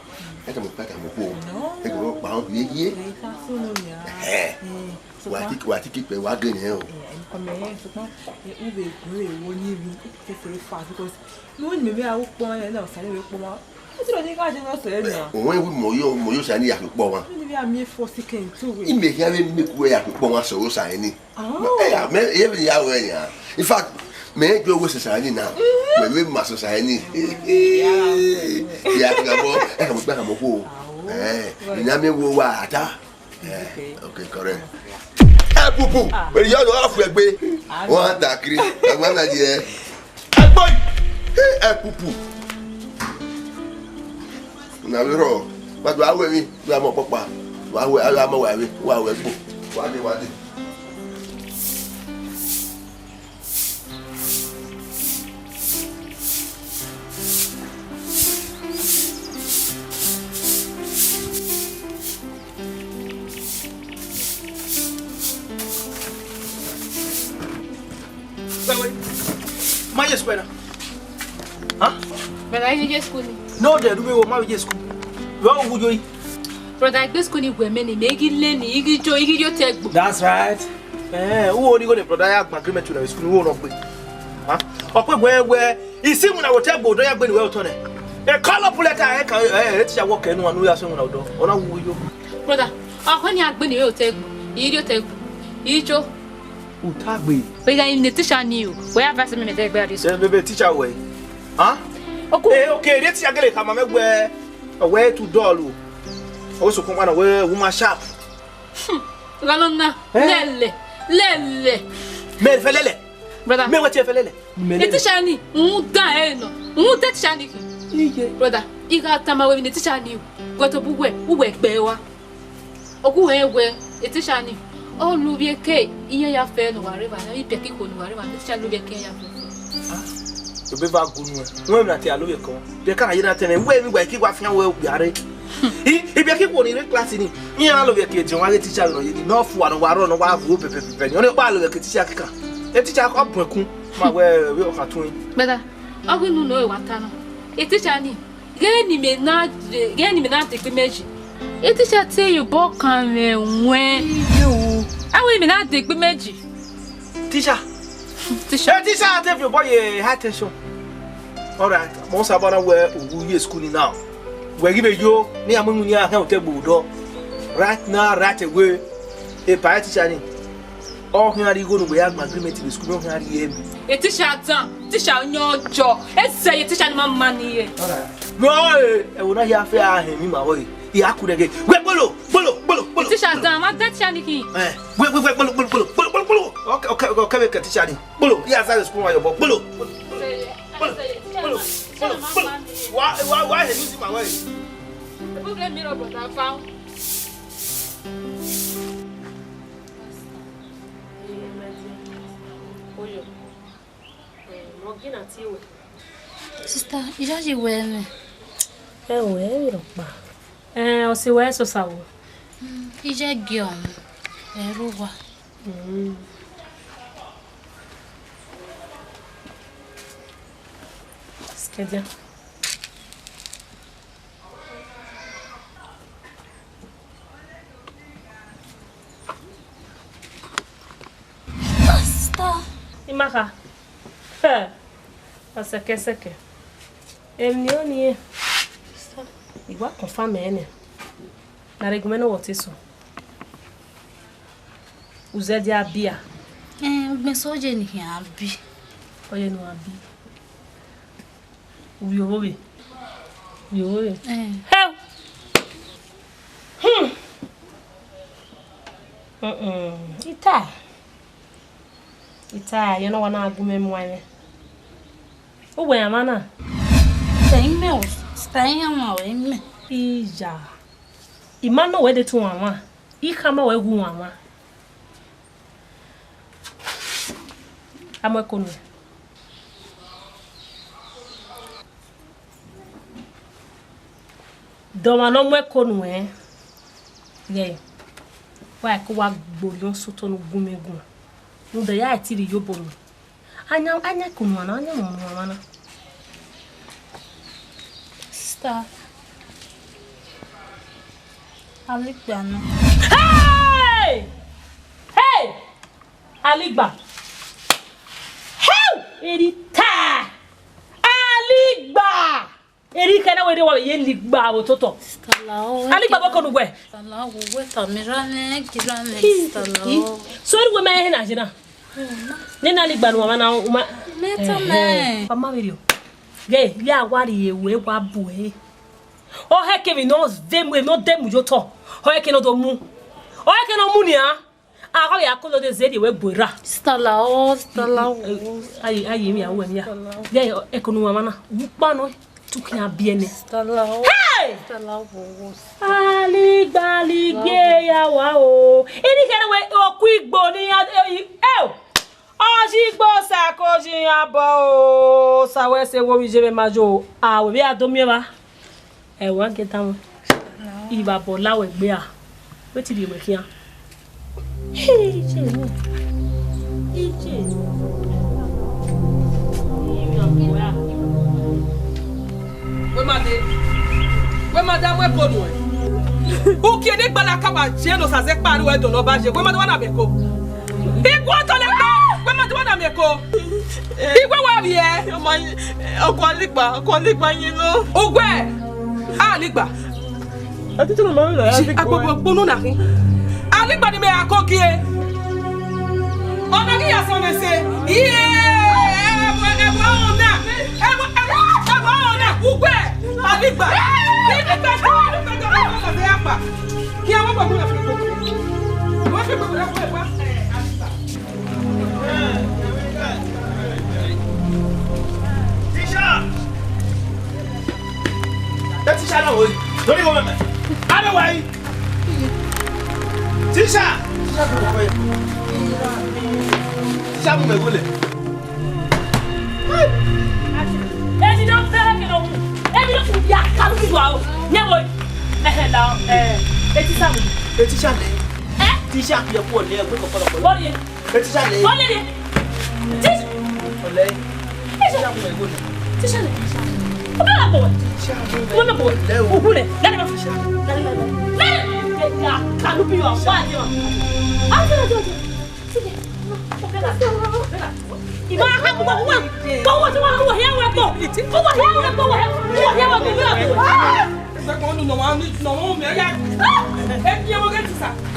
E ta mo pa ta mo ko. E go pa o ye ye. Eh. Wa ti, wa ti ki pe wa gene o. Because no ni me a wo kpọ na, na sa ni vbe kpọ ma. Ẹ ti rọ ni ka je nọ sẹ na. Òun ẹ wi mọ yo, mọ yo sa ni ya kpọ wa. Ni vbe a miẹn fọ si kẹ n tu we. Ime hia vbe make wẹ ya kpọ wa sẹ ro sa ni. Ah. Ẹ ya, mẹ, ẹ vbe ya wẹ ya. In fact, mẹ ẹ jọ wẹ sẹ sa ni na. Mẹ vbe ma sẹ sa ni. Ya, ya, ya, ya, bọ, ẹ ka mo gba ka mo ko. Ah, oh. Eh, ni na mi wo wa ata. Eh, okay, correct. Ẹ pupu, wẹ yọ lọ afu ẹgbe. Wọn ta kiri, ẹgbẹ na jẹ. Ẹ gbọ. Ẹ pupu. Na vbe rọ, gbadu awẹ mi, wa mọ kpọkpa. Wa wẹ, wa mọ wa vbe, wa wẹ gbo. Wa de, wa de. Wait, wait. Ma ye school na? Huh? Brother, you just school. No, they do me, ma ye school. Where would you? Brother, I go school ni gbe mẹ ni, mẹ ghi lẹ ni, I ghi jo, I ghi jo te gbo. That's right. Eh, who only go the brother ya gba agreement with the school, who no gbe? Huh? Ọkpẹ wẹ wẹ, isi mu na wo te gbo do ya gbe ni wẹ otọ nẹ. E call up letter e ka e e ti ya work enu anu ya so mu na do. Ona wu yo. Brother, ọkọ ni agbe ni wẹ otẹ gbo, I ri otẹ gbo, I jo. Utagbe. Wẹ ga ni teacher ni o. Wẹ advice me me te gbe adi so. Eh, baby teacher wẹ. Huh? Oku. Eh, okay, the teacher gele ka ma me wẹ, wẹ too dull o. O so kun wa na wẹ woman sharp. Gha nọ na, lẹlẹ, lẹlẹ. Mẹ fẹ lẹlẹ. Brother. Mẹ wẹ tie fẹ lẹlẹ. Mẹ lẹlẹ. Teacher ni, n da ẹ nọ. N da teacher ni khin. Iye. Brother, I gha tama wẹ vbe ne teacher ni, wẹ to bu wẹ, uwẹ gbe wa. Ogu wẹ wẹ, teacher ni. Ọ lu vbe ke, iye ya fẹ ne uwa rre va, iye biẹ ke ikhuo ne uwa rre va, teacher lu vbe ke ya fẹ. Ebe va gu nuẹn. Wẹ na te alo vbe kọ. Biẹ ka ye na tẹnẹ, wẹ mi wa ki wa fian wẹ okpia rre. I, ibiẹka ikhuo ni rre class ni, iran na lovbiẹ ke ediọn wa ghe teacher vbe nọ ye ni, ne ọ fua ne ọ wa rrọọ ne ọ wa vbuo pẹpẹpẹpẹ ni, ọnii ọkpa lovbiẹ ke teacher kika. E teacher kọ bun ẹkun, ma wẹ vbe ọ kha tuẹn. Brother, ọ ghi unu ne ọ wa ta na. E teacher ni, ghẹ ne imẹ na, ghẹ ne imẹ na degbe imẹ yi. E teacher te ye obọ kan mwẹ wẹn. Iyo. A wẹ imẹ na degbe imẹ yi. Teacher. Teacher. Hey, teacher, I tell you, boy, yeah, high tension. All right, mo sa bana wẹ u ye school ni now. Wẹ ghi vbe yo, ne a mu iwinna hẹn otẹ gbe odọ. Right now, right away. E pa teacher ni. Ọ khian rhie igho ne uwẹ ya gba agreement vbe school, ọ khian rhie ẹmwẹ. E teacher dan, teacher yan ọjọ. E sẹ ye teacher ni ma ma ni ye. All right. No, eh, ẹvbo na hia fẹ a hẹn mi ma wẹ. I a ku nẹghe. Wẹ gbolo, gbolo, gbolo, gbolo. Teacher dan, ma da teacher ni khin. Eh, wẹ, wẹ, wẹ, gbolo, gbolo, gbolo, gbolo, gbolo, gbolo. Okay, okay, okay, okay, teacher ni. Gbolo, I a sa school wa yọ bọ. Gbolo. Gbolo, gbolo, gbolo, gbolo. Wa, wa, wa, he use my way. Problem me, brother, found. Oyo. Eh, mo gina ti we. Sister, I just wẹ mẹ. Ẹ wẹ, ẹ rọ pa. Eh, ọ si wẹ so sa wo. Mm, I just get on. Ẹ ru wa. Mm. Skedia. Pastor. Imaka. Hẹ. Ọsẹkẹsẹkẹ. Emwi ni ọ ni. Pastor. I wa confirm ẹnẹ. Na rre gu mwẹ ne ọ vbe ọtẹn eso. U zẹdẹ a bi a? Ẹn, ugbẹn sẹ ọ ye ne I khian bi. Ọ ye ne u a bi. U vbe ovbo vbe? U vbe ovbo vbe? Ẹn. Hẹ! Hmm. Mm-mm. I ta. I ta, I na wa na gu mwẹ mu ẹmwẹ. Uwẹ a mwa na? Sẹ imẹ o, sẹ iran mwa wẹ imẹ. Iya. I ma nọ wẹ de tu wanwan. I khama wẹ gu wanwan. A mu ẹko nuẹn. De ọmwa ne ọ mu ẹko nuẹn, ghẹ, wa ẹko wa gbe orhiọn sẹ otọ ne u gu mwẹ guan. Rhunmwuda ya ẹre te I rhie iyobọ nuẹn. A yan, a yan ẹko nuẹn na, a yan ọmwa nuẹn na. Sister, Aligba nọ. Hey! Hey! Aligba. Hey! Erita! Aligba! Eri kẹ na wẹ de wa ye ligba vbe ototọ. Sister Lao, Aligba bọ kọ nu wẹ. Sister Lao, wẹ ta mi ra nẹ, gira nẹ, Sister Lao. So eri wẹ ma he na je na. Ne na Aligba nu wa na uma. Me ta mẹ. Wa ma viri o. Ghe, ya wa ri ewe wa bu e. Ọ hẹ kevbe ne ọ ve mu, ne ọ de mu ye otọ. Ọ hẹ ke ne ọ do mu. Ọ ke ne ọ mu nian. A gha ya kolo de zẹdẹ wẹ gbe ra. Sister la o, sister la o. Ayi, ayi mi awe mi ya. Ye eko nu mama na. Ukpa nọ. Tukian biẹ nẹ. Sister la o. Hey! Sister la o. Aligbaligbe ya wa o. Ini kẹrẹ wẹ oku igbo ni ya, eh, eh, o. Ọ zẹ igbo sa ko zẹ iran bọ o. Sa wẹ sẹ wo vbe iye mwẹ ma yo. A wẹ vbe a do miẹn evba. Ẹ wa gie tama. Ivbabọ la wẹ gbe a. Wẹ ti rhie wẹ khian. Iye nẹ. Iye nẹ. Wẹ ma de, wẹ ma da mu ẹko nuẹn. Uki ne gbalaka wa je ne Osaze kpa ru ẹdọ ne ọ ba ye. Wẹ ma de wa na mu ẹko. Iguọtọ nẹ kpe, wẹ ma de wa na mu ẹko. Iwẹ wa vbiẹ. Ọmọ yi, ọkọ Aligba, ọkọ Aligba yin nọ. Uwẹ, Aligba. Ẹ titi na ma vbe lọ ya. Agbogbo kpunu na khin. Aligba ni mẹ ra ko gie. Ọna ghi ya sẹ mwẹ ẹse. Iye, ẹvbo, ẹvbo ọna. Ẹvbo, ẹvbo, ẹvbo ọna. Uwẹ, Aligba. Aligba, Aligba, Aligba, Aligba, Aligba. Kí ẹ wọ́n gbàgbọ́ rẹ̀ fún ìgbòho. Wọ́n fi gbogbo rẹ̀ fún ẹ̀fọ́. Teacher! Ẹ teacher náà wòye. Lórí ìwọ mẹ́mẹ́. Adéwà yìí. Teacher! Teacher kò lè kọ́ yẹ. Teacher mú mẹ́gbọ́n lẹ̀. Emi do fẹrẹ kẹ nọ mu. Emi do fu ya kalu ki wa o. Nyẹ mo. Ẹhẹ la, eh, etisa mu. Etisa lẹ. Eh? Teacher kẹ ku ọlẹ ẹgbẹ kọkọrọ kọlọ. Bọye. Etisa lẹ. Bọye de. Teacher. Ọlẹ. Teacher. Teacher mu ẹgbẹ lẹ. Teacher lẹ. O bẹ la bọ. Teacher mu ẹgbẹ lẹ o. O bẹ la bọ. Lẹ o. Lẹ o. Lẹ o. Lẹ o. Lẹ o. Lẹ o. Kalu bi wa wa yo. Ati, ati, ati.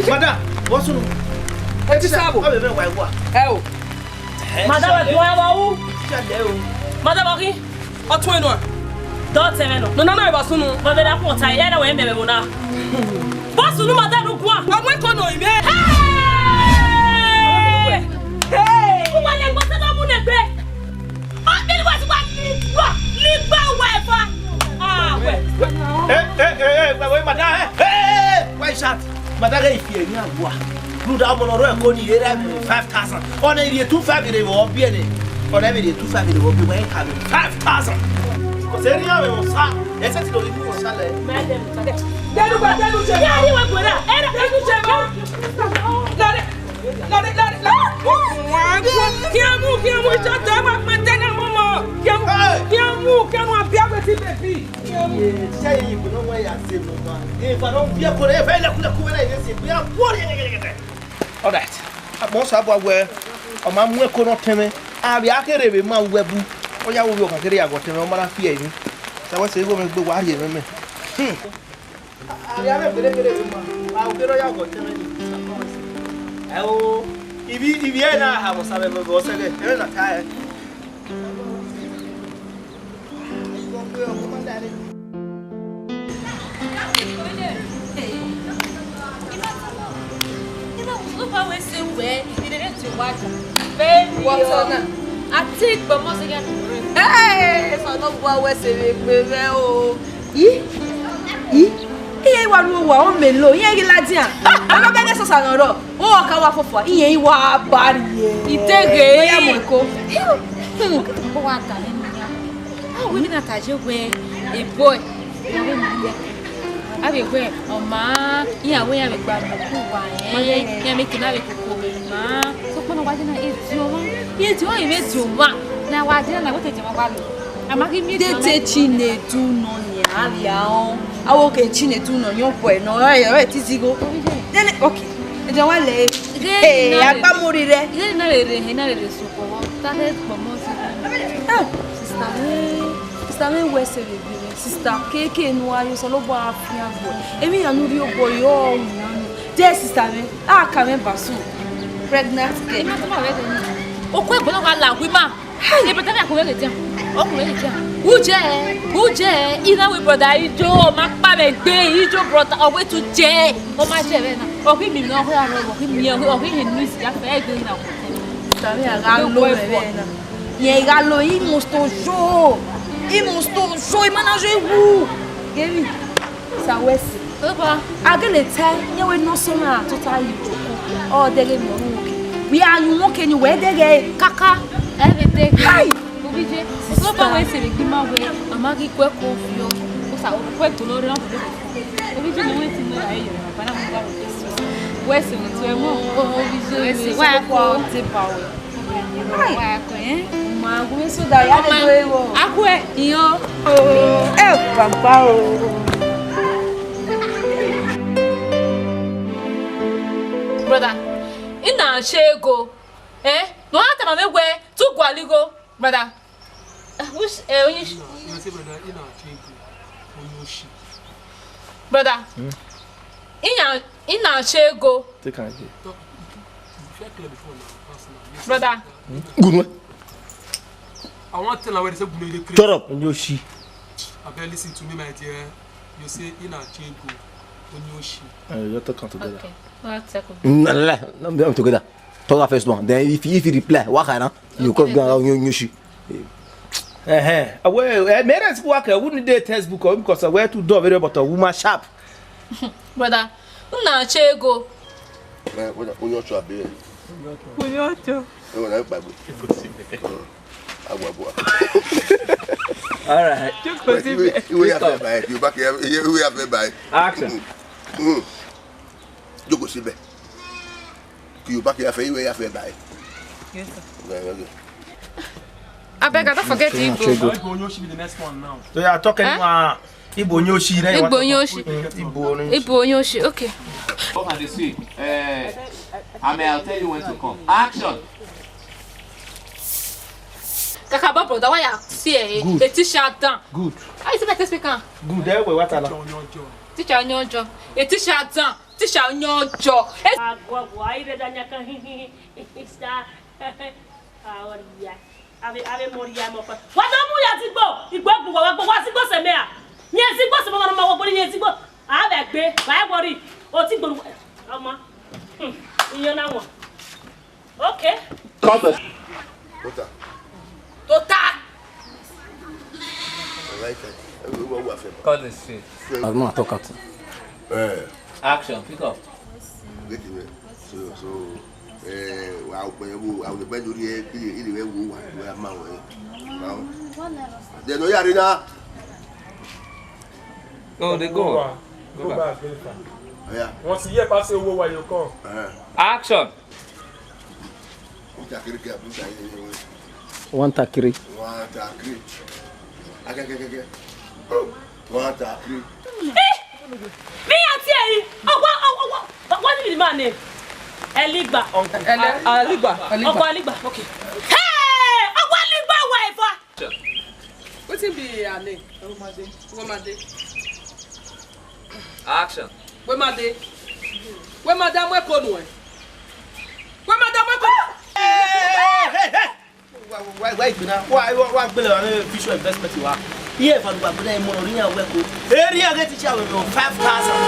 Madam, what's wrong? Ẹ ti sá bò. Ẹ o. Madam, wa wa u. Madam, wa ki. Ọtun enu a. Dọ tẹmwẹ nọ. Nọ na na ba sunu. Ba vbe da khuọta, ẹ na wẹ mẹ vbe na. Ba sunu ma da nu gua. Wa mu ẹko nọ ime. Hey! Hey! Uwa le gbọtẹ ba mu nẹgbe. Ọ bi wa ti wa ni gba, ni gba wa ẹfa. Ah, wẹ. Eh, eh, eh, eh, wẹ, wẹ, madam, eh. Eh, eh, why shout? Madam, if you hear me, rhunmwuda ọmọ ne ọ rre ẹko ni, ẹ ra five thousand. Ọ na rhie two five rre vbe ọ biẹ nẹ. Ọ na rhie two five rre vbe ọ biẹ, wẹ ka vbe five thousand. Because ẹ rhie mwẹ osa, ẹ sẹ ti do rhie mwẹ osa lẹ. Dẹnu gba, dẹnu che. Ya, ya, wa gbera. Ẹ ra, dẹnu che ma. Lare, lare, lare, lare. Kiamu, kiamu, icha te ma pe te na mo mo. Kiamu, kiamu, kiamu, abia we ti baby. Iye, iye, iye, no wa ya se mo ma. If I don't be a kore, if I look, look, when I get it, we are worried. All right. Agbọn Osa bu wẹ, ọ ma mu ẹko ne ọ tẹn mwẹ, a vbe a kherhe vbe ma uwu ẹbu, ọ ya ru vbe ọ ka kherhe ya ghe ọtẹn mwẹ, ọ ma na fi ẹre. Sa wẹ sẹ igho mwẹ gbe wa rhie mwẹ mẹ. Hmm. A vbe a vbe kherhe kherhe vbe ma, a kherhe ọ ya ghe ọtẹn mwẹ ni. Ẹ o, ivbi, ivbi ẹre na ha vbe Osa vbe, vbe, vbe ọsẹ ghẹ, ẹmwẹ na ka ẹre. Wọtọ na, a ti gbọmọ sẹ ya. Hey, Osanobua wẹ sẹ vbe egbe mwẹ o. I, i, iye wa ru owa, ọ mẹ lo, iye ghi ladian. Ọmọ bẹ ne sọsa nọ rọ. Uwa ka wa fọfọ, iye i wa ba rrie. Iteghe. Ọ ya mu ẹko. Hmm. Ọ wa ta nene iran. A wẹ ne na ta ye wẹ, a boy, a vbe mu iye. A vbe wẹ, ọ ma, iran wẹ iran vbe gba mu ku wa, eh. Iran vbe kina vbe koko vbe ma. Sokpan ne ọ wa ye na, e di ọmwa. E di ọmwa, e vbe di ọmwa. Na wa di na, na wẹ te di ọmwa wa lo. A ma ghi miẹn di ọmwa. Dede Chinedu nọ nian, a via ọ. A wo ke Chinedu nọ, yọn boy nọ, ẹ, ẹ, ti zigho. Nene, okay. Ẹ jẹ wa lẹ. Ee, agbamuri rẹ. Ighẹ na rere, ighẹ na rere sokọ vbọ. Ta rẹ kpọmọ si. Ah, sister mwẹ, sister mwẹ wẹ sẹ vbe egbe mwẹ. Sister, keke ne uwa ye Osanobua fian gbe. Emwi iran ne u rhie obọ ye ọ winna nẹ. Dear sister mwẹ, a ka mwẹ basu. Pregnant girl. Ima tama wẹ de ni. Okue gbọdọ gha la wi ma. Hey! Ebe tama ko wẹ de dia. Ọkùnrin yìí jẹ́, ó jẹ́, ó jẹ́, iná wí brother Ijo, ọ ma kpa mẹ gbe, Ijo brother, ọ wẹ tu jẹ, ọ ma jẹ vbe na. Ọ ghi mi na, ọ ghi aro, ọ ghi mi, ọ ghi hẹ news ya fẹ, ẹ gbe na. Tàbí a gha lo ẹvẹ na. Yẹn gha lo, he must to show. He must to show, I ma na show iwu. Gẹvbi, sa wẹ si. Oba. A gele tae, yẹn wẹ ne ọ sẹ ọmwa tota ye ojoko. Ọ dẹghe miẹn ọmwa oke. Wẹ a yu ọmwa oke ni wẹ dẹghe kaka. Everything. Hai! Obije, so ba wẹ sẹ vbe gbe ima wẹ, a ma ghi kue ko viọ. Osa, o kue ko nọ rre, ọ bọ. Obije, ne wẹ ti nọ ra, ẹ yọ, ba na mu ba wẹ. Wẹ sẹ vbe tu ẹmwẹ. Obije, wẹ sẹ, wẹ ko te ba wẹ. Hai! Wẹ ko, eh? Ma gu mi so da ya de do ewo. Akue, iyo. Oh, eh, papa o. Brother, I na che ego. Eh? No ha tama mwẹ wẹ, tu gualọ igho, brother. Eh, which, eh, onye ishi? You say, brother, I na che ego. Onye ishi. Brother. Hmm? I na, I na che ego. Take am again. Talk. You fit clear before now. Pass now. Yes, brother. Good one. I want tell her where they say, "Gune, you dey crazy." Shut up. Onye ishi. Abeg, listen to me, my dear. You say, I na che ego. Onye ishi. Eh, you talk am together. Okay. Well, take am. Mm, no, no, no, no, no, together. Talk that first one. Then if, if you reply, what kind of? You come down, you, you shi. Eh, eh. Well, eh, me, that's what I wouldn't dey textbook or because I wear too dumb, very but a woman sharp. Brother, una che ego. Eh, brother, onye ọchọ abi. Onye ọchọ. Eh, brother, gbagbe. Agbo, agbo. All right. Jókòó síbẹ̀. Iwe ya fẹ́ báyìí, Yorùbá kì í, iwe ya fẹ́ báyìí. Action. Mm. Jókòó síbẹ̀. Kí Yorùbá kì í fẹ́, iwe ya fẹ́ báyìí. Yes, sir. Okay, okay. Abeg, I don't forget the Igbo. Igbo Onyoshi be the next one now. So you are talking, eh? Igbo Onyoshi, right? Igbo Onyoshi. Mm, Igbo Onyoshi. Igbo Onyoshi, okay. Come and see. Eh, I mean, I'll tell you when to come. Action. Kaka ba brother, why you see, eh? Good. A teacher down. Good. How you see my test paper? Good. Eh, wait, what? Teacher Onyojo. A teacher down. Teacher Onyojo. Eh. Agwagwa, I read Anyaka. It's that. Aoria. Ave, ave moria mo pa. Wa do mu ya zigbo. Igbo gu wa, wa zigbo sẹ mẹ a. Yẹn zigbo sẹ mẹ, wa ma wo gbori yẹn zigbo. Ave gbe, wa worry. O ti gboro. Ọmọ. Hmm. Iyẹn na wọn. Okay. Cut the. Tota. Tota. I like it. Everyone will have. Cut the shit. As man talk at. Eh. Action, pick up. Get it, man. So, so, eh, wa o pe wo, wa o pe lórí ẹ, kí lè, kí lè wo wa, wa ma wo. Wa. Then, oh, yeah, Rina. Oh, they go. Go back. Go back. Yeah. Once a year, pass owó wa, you come. Eh. Action. One takiri. One takiri. Akekekeke. One takiri. Eh! Me, I tell you. Oh, what, oh, what, what, what is the man name? Eligba. Ele-, Aligba. Uncle Aligba. Okay. Hey! Oh, what Aligba wife? Wetin be her name? Wemade. Wemade. Action. Wemade. Wemade, amwẹ ko nuẹn. Wemade, amwẹ ko. Hey, hey, hey, hey. Wa, wa, wa, wa, igbena. Wa, wa, wa, gbele, uh, visual investment wa. Iye, fa, wa, gbele, mo ri yan wẹ ko. Eri yan get teacher we five thousand.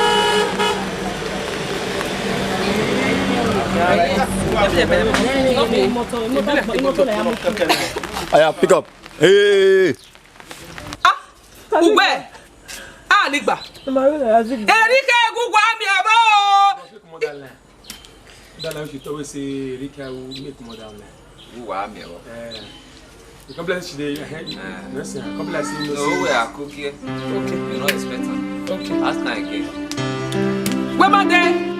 Aya, pick up. Hey. Ah, ugbe. Ah, Aligba. Erika egu wa mi ebo. Dala, you should always say, "Erika will make more than me." Who wa mi ebo? Eh. You come bless today. Eh. Yes, sir. Come bless you. No, we are cooking. Okay. You not expect am. Okay. Ask am again. Wemade.